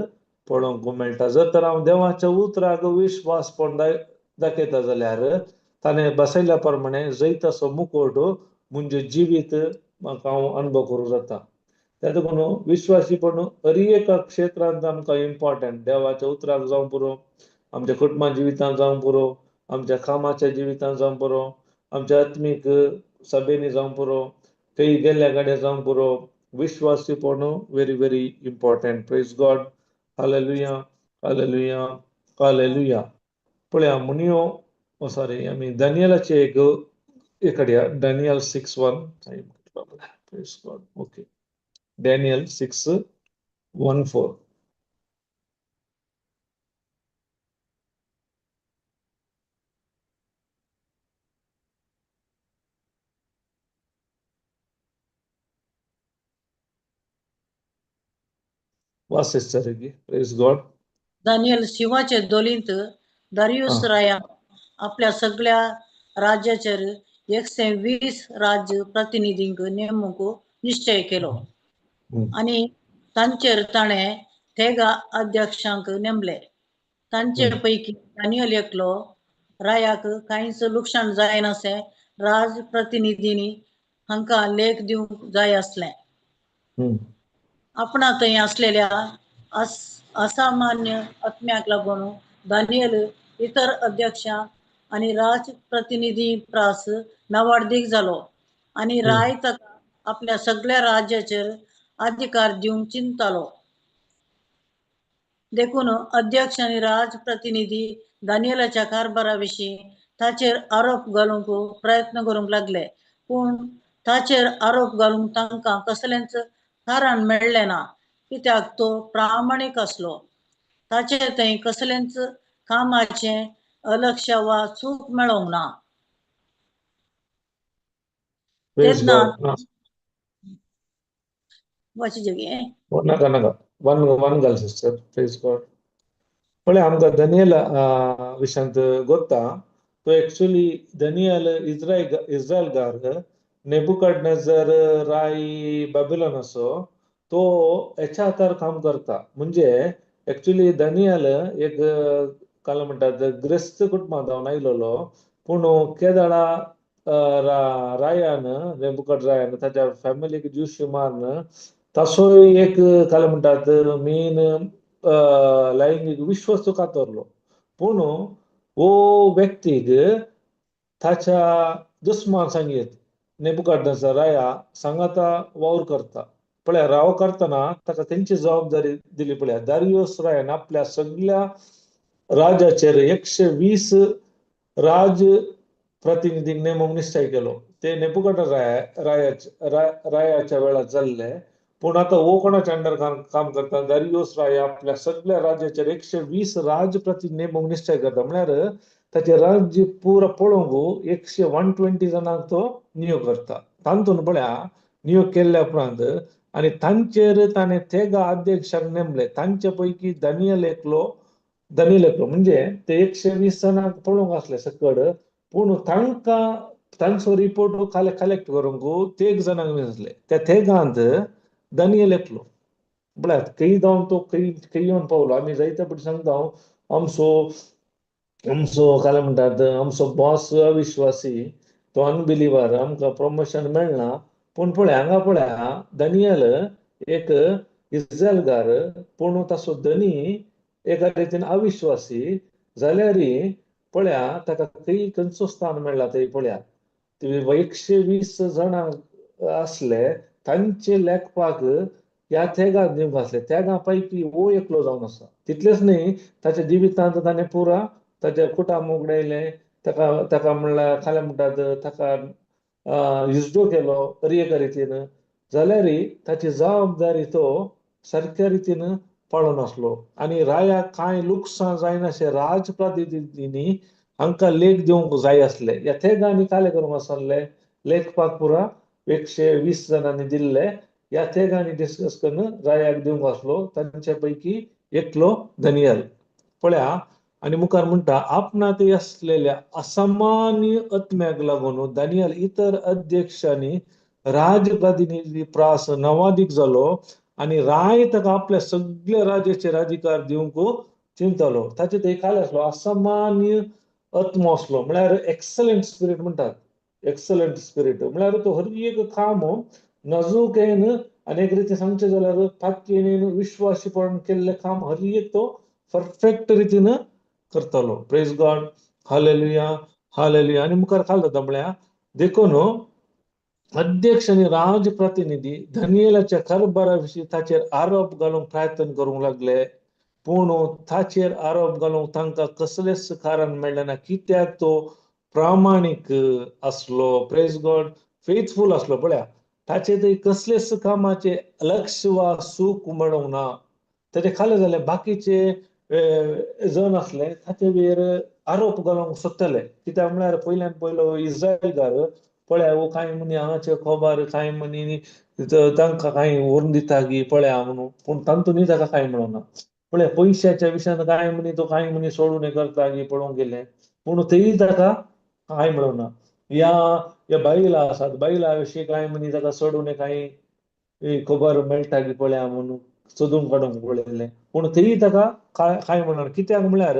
पळोवंक मेळटा. जर तर हांव देवाच्या उतराक विश्वासपण दाखयता जाल्यार ताणें बसयल्या प्रमाणे जैत असो मुकोट म्हणजे जिवीत म्हाका हांव अनुभव करूं जाता. त्या देखून विश्वासीपण हर एका क्षेत्रांत आमकां इम्पॉर्टंट. देवाच्या उतराक जावंक पुरो, आमच्या कुटुंबा जिवितांत जावंक पुरो, आमच्या कामाच्या जिवितांत जावंक पुरो, आमच्या आत्मीक सभेंनी जावंक पुरो, खंय गेल्ल्या कडेन जावंक पुरो, विश्वासीपण very very important. Praise God, hallelujah, hallelujah, hallelujah. पळया मुनियो, सॉरी, आमी डॅनियलाचे एक काडया, Daniel 6:1. Praise God. Okay, Daniel 6:14. वाच सिस्टर की. Praise God. Daniel शिंवाचे दोलींत दारियूस रायान आपल्या सगळ्या राज्याचेर 120 राज्य प्रतिनिधींक नेमूंक निश्चय केलो आनी तांचेर ताणें तेगा अध्यक्षांक नेमले. तांचे पैकी दानियल एकलो. रायाक कांयच लुकसाण जायनासें राज प्रतिनिधींनी हांकां लेख दिवंक जाय आसलें. आपणा थंय आसलेल्या असामान्य आत्म्याक लागून दानियल इतर अध्यक्षां आनी राज प्रतिनिधी प्रास नावाडदीक जालो आनी राय ताका आपल्या सगळ्या राज्याचेर अधिकार दिवंक चिंतालो. देखून अध्यक्ष आनी राज प्रतिनिधी दानियलाच्या कारभारा विशीं ताचेर आरोप घालूंक प्रयत्न करूंक लागले, पूण ताचेर आरोप घालूंक तांकां कसलेंच कारण मेळ्ळें ना, कित्याक तो प्रामाणीक आसलो. ताचेर थंय कसलेंच कामाचें अलक्ष वा चूक मेळोंक ना. तेन्ना वाचीजे. नाका नाका, वन वन घाल सिस्टर. Praise God. पळय आमकां दनियल विशांत गोत्ता. तो एक्चुअली दनियल इस्रायलगार, नेबुकडनेझर राय बाबिलोनाचो, तो हेच्या हातार काम करता. म्हणजे एक्चुअली दनियल एक काय म्हणटात ग्रेस्त कुटुंबांत जावन आयलेलो, पूण केदाळा रायान, नेबुकड रायान ताच्या फॅमिलीक ज्यूशी मारून तसोय एक काय म्हणटात मेन लैंगीक विश्वास कातरलो. पूण हो व्यक्तीक ताच्या दुस्मान सांगीत नेबुकडनेझर राया सांगाता वावर करता. पळया राव करतना ताका तेंची जबाबदारी दिली. पळया दारियोस रायान आपल्या सगळ्या राजाचेर 120 राज प्रतिनिधींक नेमूंक निश्चय केलो. ते नेबुकड रायाच्या वेळार जाल्ले. पूण आतां हो कोणाच्या अंडर काम करता? दारियोस राया आपल्या सगळ्या राज्याचेर 120 राज प्रतिनिधी नेमूंक निश्चय करता. म्हळ्यार ताचें राज्य पुरा पळोवंक 120 जाणांक तो नियोग करता. तातूंत पळया नियोग केल्ल्या उपरांत आनी तांचेर ताणें तेगा अध्यक्षांक नेमले. तांचे पैकी दानियल एकलो. दानियल एकलो म्हणजे ते 120 जाणांक पळोवंक आसले सकड, पूण तांकां तांचो रिपोर्ट कलेक्ट करूंक तेग जाणांक आसले. त्या तेगांत दानियल एकलो. म्हळ्यार खंय जावन तो खंय खंय येवन पावलो. आमी जायते फावटी सांगता, आमचो आमचो काय म्हणटात आमचो बॉस अविश्वासी, तो अनबिलिवर, आमकां प्रमोशन मेळना. पूण पळय हांगा पळया दानियल एक इस्रायलगार, पूण ताचो धनी एका रितीन अविश्वासी जाल्यार पळया ताका खंय खंयचो स्थान मेळ्ळा थंय. पळया 120 जाणां आसले तांचे लेखपाक ह्या तेगां दिवंक आसले. तेगां पैकी हो एकलो जावन आसा. तितलेंच न्ही, ताच्या जिवितांत ताणें पुरा ताच्या कुटाम उगडायलें. ताका ताका म्हणल्यार खाल्या म्हणटात ताका युजडो केलो हर एका रितीन, जाल्यार ताची जबाबदारी तो सारक्या रितीन पाळून आसलो. आनी रायाक कांय लुकसाण जायनाशें राजप्रतिनिधींनी हांकां लेख दिवंक जाय आसले. ह्या तेगांनी काले करूंक आसले लेखपाक पुरा 120 जाणांनी दिल्ले. ह्या तेगांनी डिस्कस करून रायाक दिवंक आसलो. तांचे पैकी एकलो दनियल. पळया आनी मुखार म्हणटा, आपणात आसलेल्या असामान्य आत्म्याक लागून दानियल इतर अध्यक्षांनी राजप्रतिनिधी प्रास नवादीक जालो आनी राय ताका आपल्या सगळ्या राज्याचेर अधिकार दिवंक चिंतलो. ताचे थंय खाली आसलो असामान्य आत्मो आसलो, म्हळ्यार एक्सलंट स्पिरीट म्हणटात. एक्सलंट स्पिरीट म्हळ्यार तो हर एक काम नाजूकेन आनी एक रितीन सांगचें जाल्यार पातयेन विश्वासीपणान केल्लें काम हर एक तो परफेक्ट रितीन करतालो. Praise God. Hallelujah, hallelujah. आनी मुखार खाल जाता म्हळ्यार देखून अध्यक्ष आनी राजप्रतिनिधी दानियलाच्या कारभारा विशीं ताचेर आरोप घालूंक प्रयत्न करूंक लागले, पूण ताचेर आरोप घालूंक तांकां कसलेंच कारण मेळ्ळें ना, कित्याक तो प्रामाणीक आसलो. Praise God. Faithful आसलो. पळया ताचे थंय कसलेच कामाचे लक्ष वा सूख मेळोंक ना. ताचे खाले जाल्यार बाकीचे जण आसले ताचे वयर आरोप घालूंक सोदताले, कित्याक म्हळ्यार पयल्यान पयलो इस्रायलगार पळया वो कांय मनी हांगाचे खबर कांय मनी तांकां कांय व्हरून दिता गी पळया म्हणून, पूण तातूंतय ताका कांय मेळना. पळया पयशाच्या विशयान कांय मनी तो कांय मनी सोडून हें करता गी पळोवंक गेलें, पूण तेय ताका कांय मेळना. ह्या ह्या बायलां आसात, बायलां विशीं कांय मनी ताका सोडून कांय खबर मेळटा गी पळया म्हणून सोदून काडूंक पळयलें, पूण तेय ताका कांय मेळना. कित्याक म्हळ्यार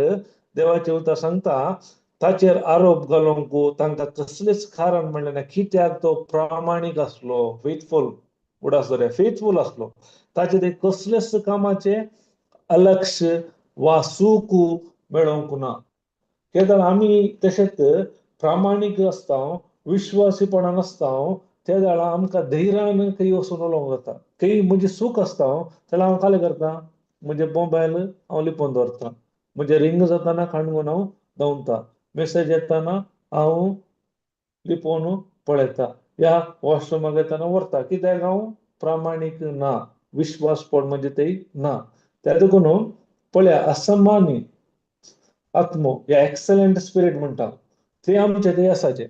देवाचें उतर सांगता ताचेर आरोप घालूंक तांकां कसलेंच कारण मेळ्ळें ना. कित्याक तो प्रामाणीक आसलो, फेथफूल, उडास दवरया, फेथफूल आसलो. ताचे ते कसलेच कामाचें अलक्ष वा चूक मेळोवंक ना. केदळ आमी तशेंच प्रामाणीक आसता, विश्वासीपणान आसता, त्या वेळार आमकां धैर्यान खंय वचून उलोवंक जाता. खंय म्हजी चूक आसता जाल्यार हांव कालें करता, म्हजें मोबायल हांव लिपोवन दवरता, म्हजें रिंग जाताना काणगून हांव दवरता, मेसेज येताना हांव लिपोवन पळयता, ह्या वॉशरुमाक येताना व्हरता. कित्याक हांव प्रामाणीक ना, विश्वासपण म्हणजे ते ना. त्या देखून पळया असामान्य आत्मो या एक्सलंट स्पिरीट म्हणटा ते आमचे ते आसाचे.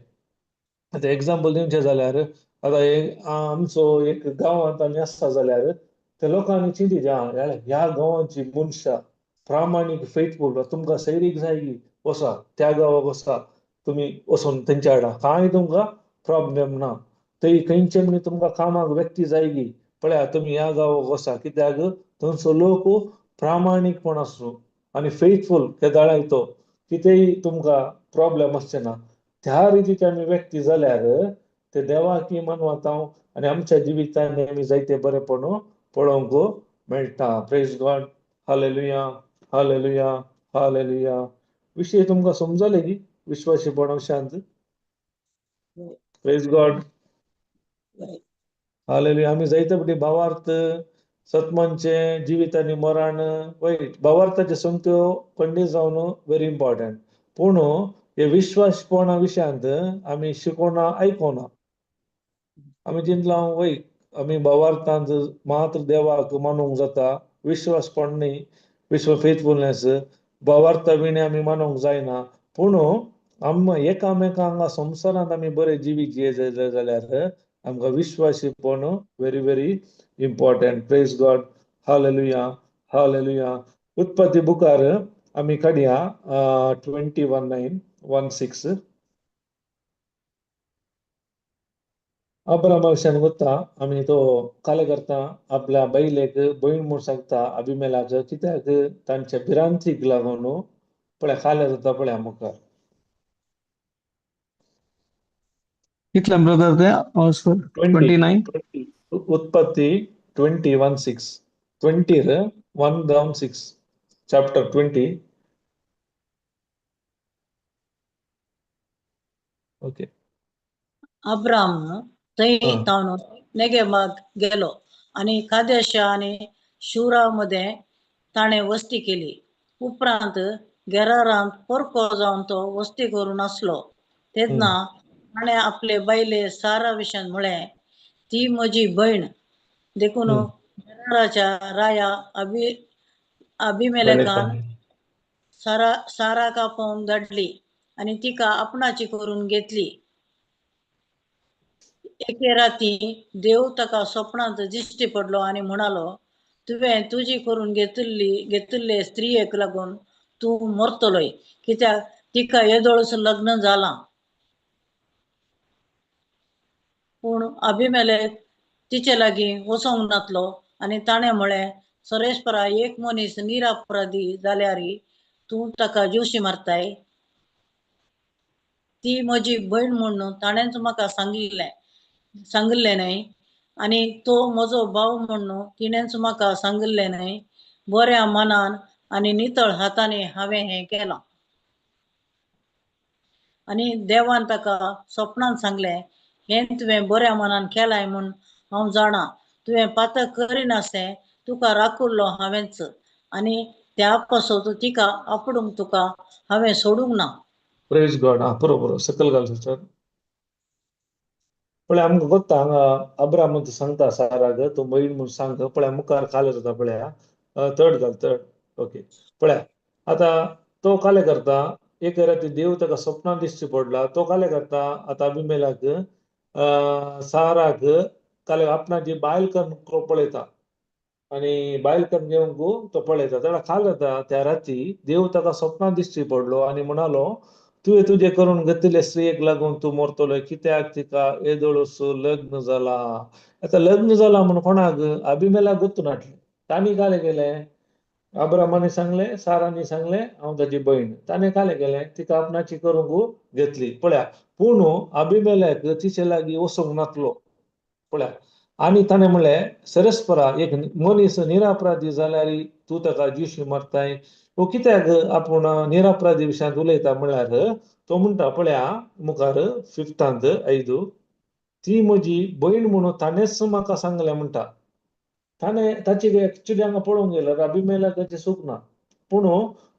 आतां एग्जाम्पल दिवचें जाल्यार आतां एक आमचो एक गांवांत आमी आसता जाल्यार त्या लोकांनी चिंती ह्या गांवांची मनशां प्रामाणीक फेथफूल, तुमकां सैरीक जाय गी वसा त्या गांवाक वसा, तुमी वचून तेंच्या वांगडा कांय तुमकां प्रॉब्लेम ना. थंय खंयचे म्हण तुमकां कामाक व्यक्ती जाय गी पळया तुमी ह्या गांवाक वसा, कित्याक थंयचो लोक प्रामाणीकपण आसूं आनी फेथफूल केदाळाय तो कितेंय तुमकां प्रॉब्लेम आसचे ना. त्या रितीचे आमी व्यक्ती जाल्यार ते देवाक मानवता आनी आमच्या जिवितांत आमी जायते बरेपण पळोवंक मेळटा. Praise God, hallelujah, hallelujah, hallelujah. विशय तुमकां समजले की विश्वासीपणा शांत. Praise God, hallelujah. आमी जायते फावटी भावार्थ सतमानचे जिवीत आनी मरण वयट भावार्थाचे सोमत्यो खंडीत जावन व्हेरी इम्पॉर्टंट, पूण हे विश्वासपणा विशयांत आमी शिकोना आयकोना. आमी चिंतला वय आमी भावार्थांत मात्र देवाक मानूंक जाता, विश्वासपण न्ही, विश्व फेथफुलनेस भावार्था विणे आमी मानूंक जायना. पूण आम एकामेकांक संवसारांत आमी बरे जिवीत जिये जाल्यार आमकां विश्वासीपण very very important. Praise God, hallelujah, hallelujah. उत्पत्ती बुकार आमी काडया 21:9-16. अब्रामा विशयान वता आमी, तो काले करता आपल्या बायलेक भयण म्हूण सांगता अभिमेलाक, कित्याक तांच्या भिरांतीक लागून पळय काले जाता पळया मुखार. कितले ब्रदर ते 29? उत्पत्ती 21:6, 20 1 down 6, chapter 20. Okay. Abram थंय तावन नेगेबाक गेलो आनी कादेशा आनी शुरा मदें ताणें वस्ती केली. उपरांत गेरारांत परको जावन तो वस्ती करून आसलो. तेन्ना ताणें आपले बायले सारा विशयान म्हळें, ती म्हजी भयण. देखून गेराराच्या राया अभिमेलेकान साराक आपोवन धाडली आनी तिका आपणाची करून घेतली. एके राती देव ताका स्वप्नांत दिश्टी पडलो आनी म्हणालो, तुवें तुजी करून घेतिल्ले स्त्रियेक लागून तूं मरतलोय, कित्याक तिका येदोळच लग्न जालां. पूण अभिमेलेक तिचे लागीं वचोंक नातलो आनी ताणें म्हळें, सरेस्परा एक मनीस निरापराधी जाल्यार तूं ताका जिवशी मारताय? ती म्हजी भयण म्हूण ताणेंच म्हाका सांगिल्लें न्हय, आनी तो म्हजो भाव म्हूण तिणेंच म्हाका सांगिल्लें न्हय. बऱ्या मनान आनी नितळ हातांनी हांवें हें केलां. आनी देवान ताका स्वप्नान सांगलें, हें तुवें बऱ्या मनान केलाय म्हूण हांव जाणा. तुवें पातक करिनासलें, तुका राखुल्लो हांवेंच, आनी त्या पासत तिका आपडूंक तुका हांवें सोडूंक ना. प्रेज गॉड. हा, पुरो पुरो सकल घाल सिस्टर. पळय आमकां गोत्ता हांगा अब्राम सांगता साराक, तूं भयण म्हूण सांग. पळय मुखार काले जाता पळया, थर्ड घाल, थर्ड. ओके, पळया आतां तो काले करता. एक राती देव ताका स्वप्नान दिश्टी पडला. तो काले करता आतां अभिमेलाक साराक काल आपणाची बायल करून पळयता आनी बायल करून घेवंक तो पळयता. तेन्ना काल जाता त्या राती देव ताका स्वप्नांत दिश्टी पडलो आनी म्हणालो, तुवें तुजें करून घेतिल्ले स्त्रियेक लागून तूं मरतलो, कित्याक तिका येदोळसो लग्न जाला. आतां लग्न जाला म्हूण कोणाक अभिमेलाक गोत्तू नाटलें. तांणी कालें केलें, अब्रामाने सांगलें, सारांनी सांगलें हांव ताची भयण. ताणें कालें केलें, तिका आपणाची करूंक घेतली. पळया, पूण अभिमेलाक तिचे लागीं वचूंक नातलो. पळया, आनी ताणें म्हणलें, सरस्परा एक मनीस निरापराधी जाल्यार तूं ताका जिशी मारताय, वो कित्याक आपूण निरापराधी विशयांत उलयता म्हळ्यार तो म्हणटा, पळया मुखार फिफ्तांत आयदू, ती म्हजी भयण म्हणून ताणेंच म्हाका सांगलें म्हणटा. ताणें ताची एक्चुली हांगा पळोवंक गेल्यार अभिमेलाक ताचें सूख ना, पूण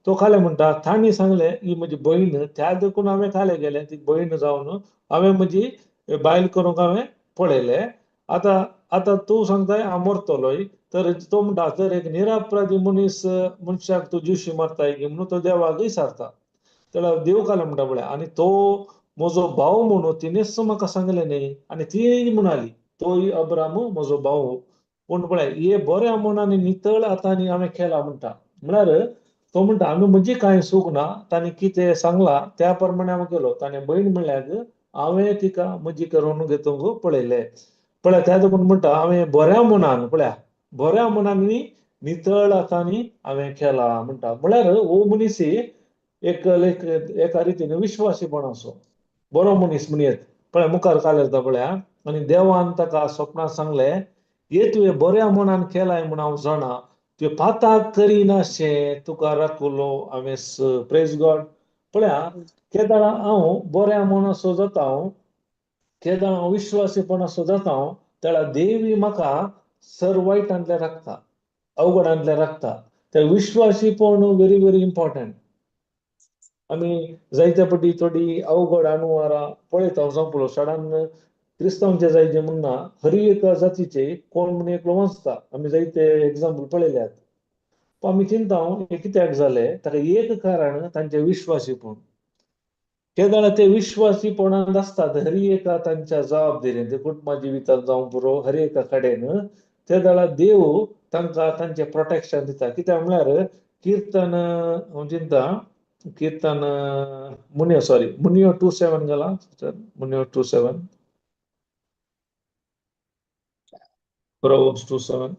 तो खालें म्हणटा, तांणी सांगलें ही म्हजी भयण, त्या देखून हांवें खालें गेलें, ती भयण जावन हांवें म्हजी बायल करूंक हांवें पळयलें. आतां आतां तूं सांगताय हांव मरतलोय, तर तो म्हणटा तर एक निरापराधी मनीस मनशाक तूं जिवशी मारताय की म्हणून तो देवाकय सारता. जाल्यार देव कालें म्हणटा पळय, आनी तो म्हजो भाव म्हणून तिणेंच म्हाका सांगलें न्ही, आनी ती म्हणाली तोय अब्राम म्हजो भाव. पूण पळय हे बऱ्या मनान नितळ हातांनी हांवें केला म्हणटा. म्हळ्यार तो म्हणटा आमी म्हजी कांय चूक ना, ताणें कितें सांगलां त्या प्रमाणे हांवें केलो. ताणें भयण म्हणल्यार हांवें तिका म्हजी करून घेतूंक पळयलें. पळय त्या देखून म्हणटा हांवें बऱ्या मनान, पळया बऱ्या मनान नितळ हातांनी हांवें केला म्हणटा. म्हळ्यार हो मनीस एक एका रितीन विश्वासीपण असो बरो मनीस म्हणयेत. पळय मुखार काल येता पळया, आनी देवान ताका स्वप्नांत सांगलें, हे तुवें बऱ्या मनान केलाय म्हूण हांव जाणा, तुवें पाताक करिनाशें तुका राखलो हांवें. Praise God. पळया केदाळा हांव बऱ्या मनाचो जाता, हांव केदाळा हांव विश्वासीपणाचो जाता, तेळा देवी म्हाका सर वायटांतल्यान राखता, अवघडांतल्यान राखता. ते विश्वासीपण व्हेरी व्हेरी इम्पॉर्टंट. आमी जायते पटी थोडी अवघड अनुवारां पळयता. जावं पळय सडान क्रिस्तांवचे जायते म्हणना, हर एका जातीचे कोण म्हूण एकलो वाचता. आमी जायते एग्जाम्पल पळयल्यात. पूण आमी चिंता हें कित्याक जालें, ताका एक कारण तांचें विश्वासीपण. केदाळा ते विश्वासीपणांत आसतात हर एका तांच्या जबाबदारीन, ते कुटुंबा जिवितांत जावं पुरो हर एका कडेन, ते जाल्यार देव तांकां तांचें प्रोटेक्शन दिता. कित्याक म्हळ्यार किर्तन हांव चिंता, किर्तन मुनियो, सॉरी मुनियो 2:7 गेला, मुनियो 2:7, Proverbs 2:7.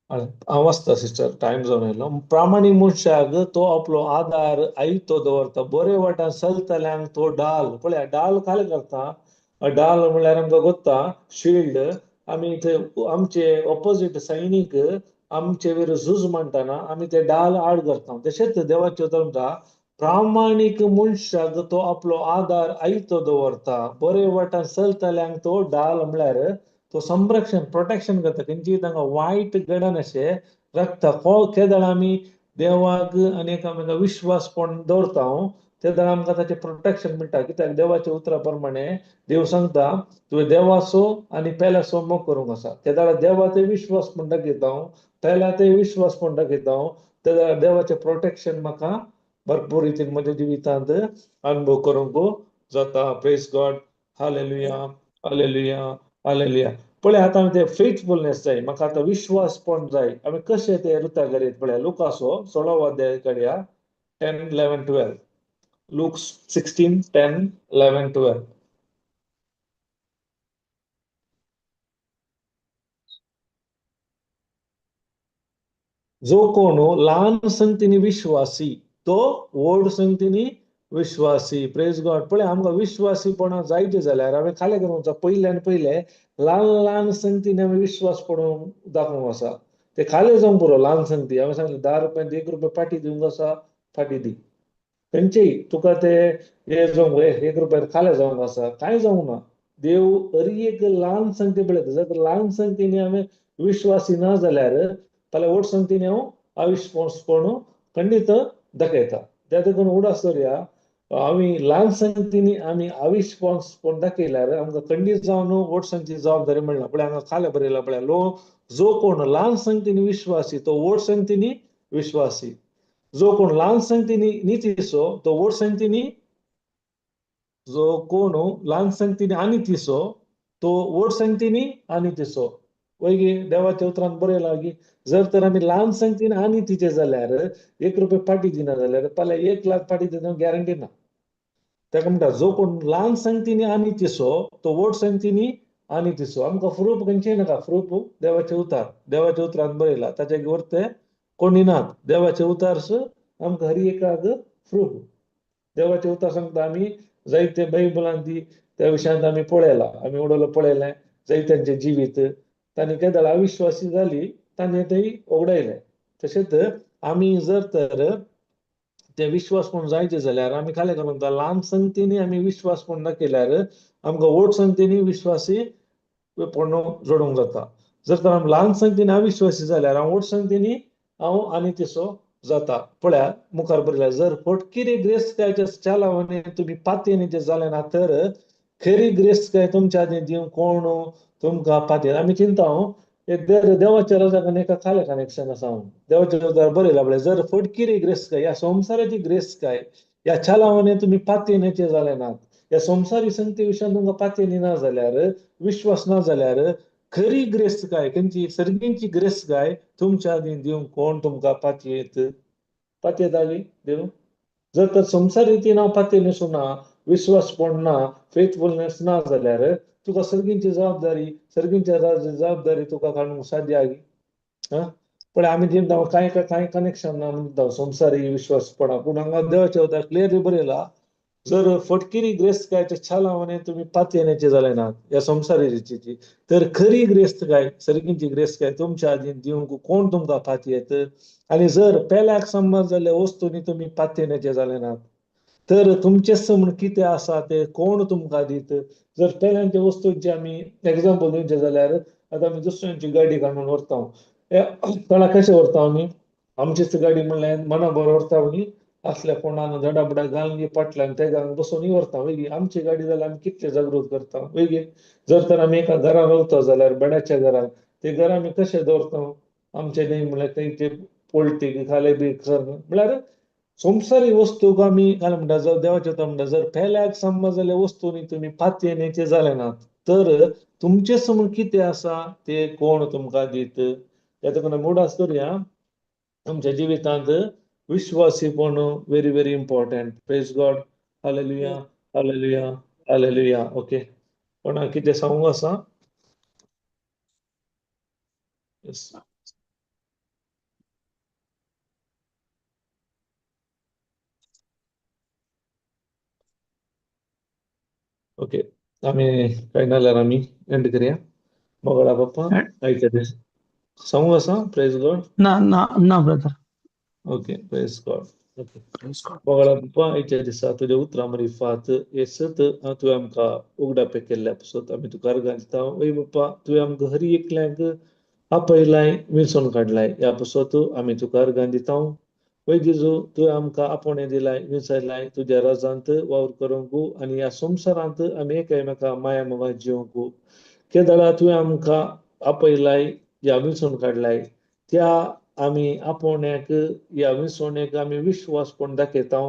हांव वाचता सिस्टर, टायम जावन आयलो. प्रामाणीक मनशाक तो आपलो आदार आयतो दवरता, बरे वाटान चलतल्यांक तो डाल. पळया डाल खाली करता, डाल म्हणल्यार आमकां गोत्ता शिल्ड. आमी थंय आमचे ऑपोजीट सैनीक आमचे वयर झूज म्हणटाना आमी ते डाल आड करता. तशेंच देवाचें उतर म्हणटा, प्रामाणीक मनशाक तो आपलो आदार आयतो दवरता, बरे वाटान चलतल्यांक तो डाल म्हणल्यार तो संरक्षण प्रोटेक्शन करता. खंयची तांकां वायट घडनाशें राखता. केदळ आमी देवाक आनी एकामेका विश्वासपण दवरता तेदळ आमकां ताचें प्रोटेक्शन मेळटा. कित्याक देवाच्या उतरा प्रमाणे देव सांगता तुवें देवाचो आनी पेल्याचो मोग करूंक आसा. तेदळा देवाचो विश्वासपण दाखयता हांव, पेल्याचो विश्वासपण दाखयता हांव, तेदळा देवाचें प्रोटेक्शन म्हाका भरपूर रितीन म्हज्या जिवितांत अनुभव करूंक जाता. Praise God. Hallelujah, hallelujah, hallelujah. पळय आतां आमी ते फेथफुलनेस जाय म्हाका, आतां विश्वासपण जाय. आमी कशें ते रुता करीत पळया लुकासो 16 अध्याय कडया 10 11 12, लूक 16 10 11 12. जो कोण ल्हान संगतीनी विश्वासी तो व्हड संगतीनी विश्वासी. Praise God. पळय आमकां विश्वासीपणा जायते जाल्यार हांवें खालें करूंक आसा, पयल्यान आनी पयलें ल्हान ल्हान संगतीन आमी विश्वासपण दाखोवंक आसा. ते खालें जावंक पुरो ल्हान संगती. हांवें सांगलें 10 रुपयान 1 रुपया फाटी दिवंक आसा, फाटी दी. खंयचेय तुका ते हे जावंक 1 रुपया खालें जावंक आसा, कांय जावंक ना. देव हर एक ल्हान संगती पळयता. जर ल्हान संगतीनी हांवें विश्वासी ना जाल्यार फाल्यां व्हड संगतीनी हांव अविश्वासपण खंडीत दाखयता. त्या देखून उडास दवरया, आमी ल्हान संगतीनी आमी अविश्वासपण दाखयल्यार आमकां खंडीत जावन व्हड संगती जबाबदारी मेळना. पळय हांगा खालें बरयलां पळय, लो जो कोण ल्हान संगतीनी विश्वासी तो व्हड संगतीनी विश्वासी, जो कोण ल्हान संगतीनी नितीचो तो व्हड संगतीनी जो कोण ल्हान संगतीनी आनी तिसो तो व्हड संगतीनी आनी तिसो. वयगी देवाच्या उतरान बरयला की जर तर आमी ल्हान संगतीन आनी तिचे जाल्यार 1 रुपया पाटी दिना जाल्यार फाल्यां 1 लाख पाटी दिना गॅरंटी ना. ताका म्हणटा जो कोण ल्हान संगतीनी आनी तिसो तो व्हड संगतीनी आनी तिसो. आमकां प्रूफ खंयचेय नाका, प्रूफ देवाचे उतार, देवाच्या उतरान बरयला ताच्या वरते कोणी नात. देवाचे उतार आमकां हर एकाक प्रूफ. देवाचे उतार सांगता आमी जायते बायबलान ती त्या विशयांत आमी पळयला, आमी उडोवलो पळयलें जायत्यांचें जिवीत तांणी केदळ अविश्वासी जाली तांणी थंय उगडायलें. तशेंच आमी जर तर ते विश्वासपण जायचे जाल्यार आमी खालें करूंक जाता, ल्हान संगतीनी आमी विश्वासपण दाखयल्यार आमकां व्हड संगतीनी विश्वासी पण जोडूंक जाता. जर तर आमी ल्हान संगतीनी अविश्वासी जाल्यार हांव व्हड संगतीनी हांव आनी तिसो जाता. पळया मुखार बरयल्या जर फटकिरी ग्रेस्तकायच्या चालावांनी तुमी पातयेनीचे जाले ना तर खरी ग्रेस्तकाय तुमच्या आदी दिवंक कोण तुमकां पातयेन. आमी चिंता एक देवाच्या राजाक एका खालें कनेक्शन आसा. देवाच्या राजार बरयला पळय जर फटकिरी ग्रेस्तकाय ह्या संवसाराची ग्रेस्तकाय ह्या चालावांनी तुमी पातयेनीचे जाले नात, ह्या संवसारी संगती विशयान तुमकां पातयेनी ना जाल्यार विश्वास ना जाल्यार खरी ग्रेस्तकाय खंयची सर्गींची ग्रेस्तकाय तुमच्या आदी दिवंक कोण तुमकां पातयेत पातयेता दिवं. जर तर संवसारी रितीन हांव पातयेन ना, विश्वासपण ना, फेथफुलनेस ना जाल्यार तुका सर्गींची जबाबदारी, सर्गींच्या जबाबदारी तुका काडूंक साध्य आगी. हा पण आमी चिंता कांय कांय कनेक्शन ना म्हणटा संवसारी विश्वासपणा, पूण हांगा देवाच्या वतार क्लियरली बरयला जर फटकिरी ग्रेस्तकायच्या छालावाने तुमी पातयेनाचे जाले ना ह्या संवसारी रितीची तर खरी ग्रेस्तकाय सर्गींची ग्रेस्तकाय तुमच्या आदी दिवंक कोण तुमकां पातयेत. आनी जर पेल्याक संबंद जाल्ल्या वस्तूंनी तुमी पातयेनाचे जाले नात तर तुमचेच म्हूण कितें आसा तें कोण तुमकां दीत. जर पेल्यांच्या वस्तूंचे आमी एग्जाम्पल दिवचें जाल्यार आतां आमी दुसऱ्यांची गाडी काडून व्हरता, तळा कशें व्हरता आमी, आमचीच गाडी म्हणल्यार मना बरोबर व्हरता न्ही, असल्या कोणान धडाबडा घालून फाटल्यान तेगांक बसून व्हरता. वयगी आमची गाडी जाल्यार आमी कितले जागृत करता. वयगी जर तर आमी एका घरान रावता जाल्यार बेड्याच्या घरान ते घर आमी कशें दवरता, आमचे न्ही म्हणल्यार थंय ते पोल्टी खाले बी कर म्हणल्यार संवसारी वस्तूक आमी काय म्हणटा जर देवाचे म्हणटा जर पेल्याक समज जाल्ल्या वस्तूंनी तुमी पातयेनाचे जाले नात तर तुमचें समज कितें आसा तें कोण तुमकां दीत. त्या आमी उडास करुया आमच्या जिवितांत विश्वासीपण very very important. Praise God. Hallelujah hallelujah hallelujah. Okay कोणाक कितें सांगूंक आसा? ओके आमी कांय नाल्यार आमी एंड करया. मोगळा बाप्पा आयच्या दीस सांगूंक आसा? प्रेज गॉड. ना ना ना brother. Okay praise God. Okay मोगळा बाप्पा आयच्या दिसा तुज्या उतरां मरिफात हे सत तुवें आमकां उगडापे केल्ल्या पासत आमी तुका अर्गां दिता. वय बाप्पा तुवें आमकां हर एकल्याक आपयलाय विंचून काडलाय ह्या पासत आमी तुका अर्गां दिता. वय जेजू तुवें आमकां आपोवणें दिलाय विंचयलाय तुज्या राजांत वावर करूंक आनी ह्या संवसारांत आमी एकामेका माया मोगान जिवंक. केदळा तुवें आमकां आपयलाय ह्या विंचून काडलाय त्या आमी आपोवण्याक ह्या विंचवणेक आमी विश्वासपण दाखयता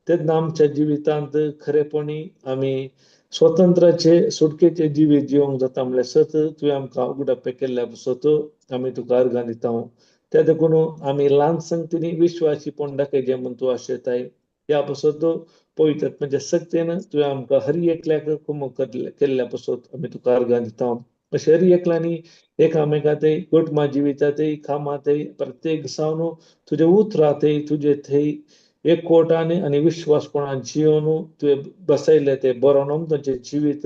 तेन्ना आमच्या जिवितांत खरेपणी आमी स्वतंत्राचे सुटकेचे जिवीत जिवंक जाता म्हणल्यार सत तुवें आमकां उगडापे केल्ल्या पासत आमी तुका अर्गां दिता. त्या देखून आमी ल्हान संगतीनी विश्वासीपण दाखयचें म्हूण तूं आशेताय. ह्या पासत पवित्र म्हणजे सक्तेन तुवें आमकां हर एकल्याक कुमक केल्ल्या पासत आमी तुका अर्गां दिता. अशें हर एकल्यांनी एकामेकांतय कुटुंबा जिवितांतय कामांतय प्रत्येक दिसावन तुजे उतरांतय तुजे थंय एकवटान आनी विश्वासपणान जिवन तुवें बसयलें तें बरोवन तांचें जिवीत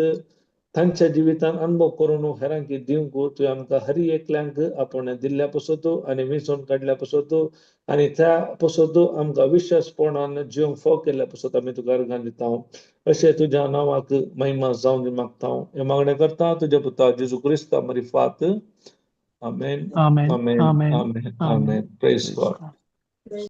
तांच्या जिवितान अनुभव करून हेरांक दिवंक तुवें आमकां हर एकल्यांक आपोवणें दिल्ल्या पासत आनी विंचून काडल्या पासत आनी त्या पासत आमकां विश्वासपणान जिवंक फोव केल्ल्या पासत आमी तुका अर्गां दिता. अशें तुज्या नांवाक महिमा जावन मागता हें मागणें करता तुज्या पुता जेजू क्रिस्ता मरिफात. आमेन आमेन आमेन आमेन आमेन आमेन. आमेन. Praise God. God.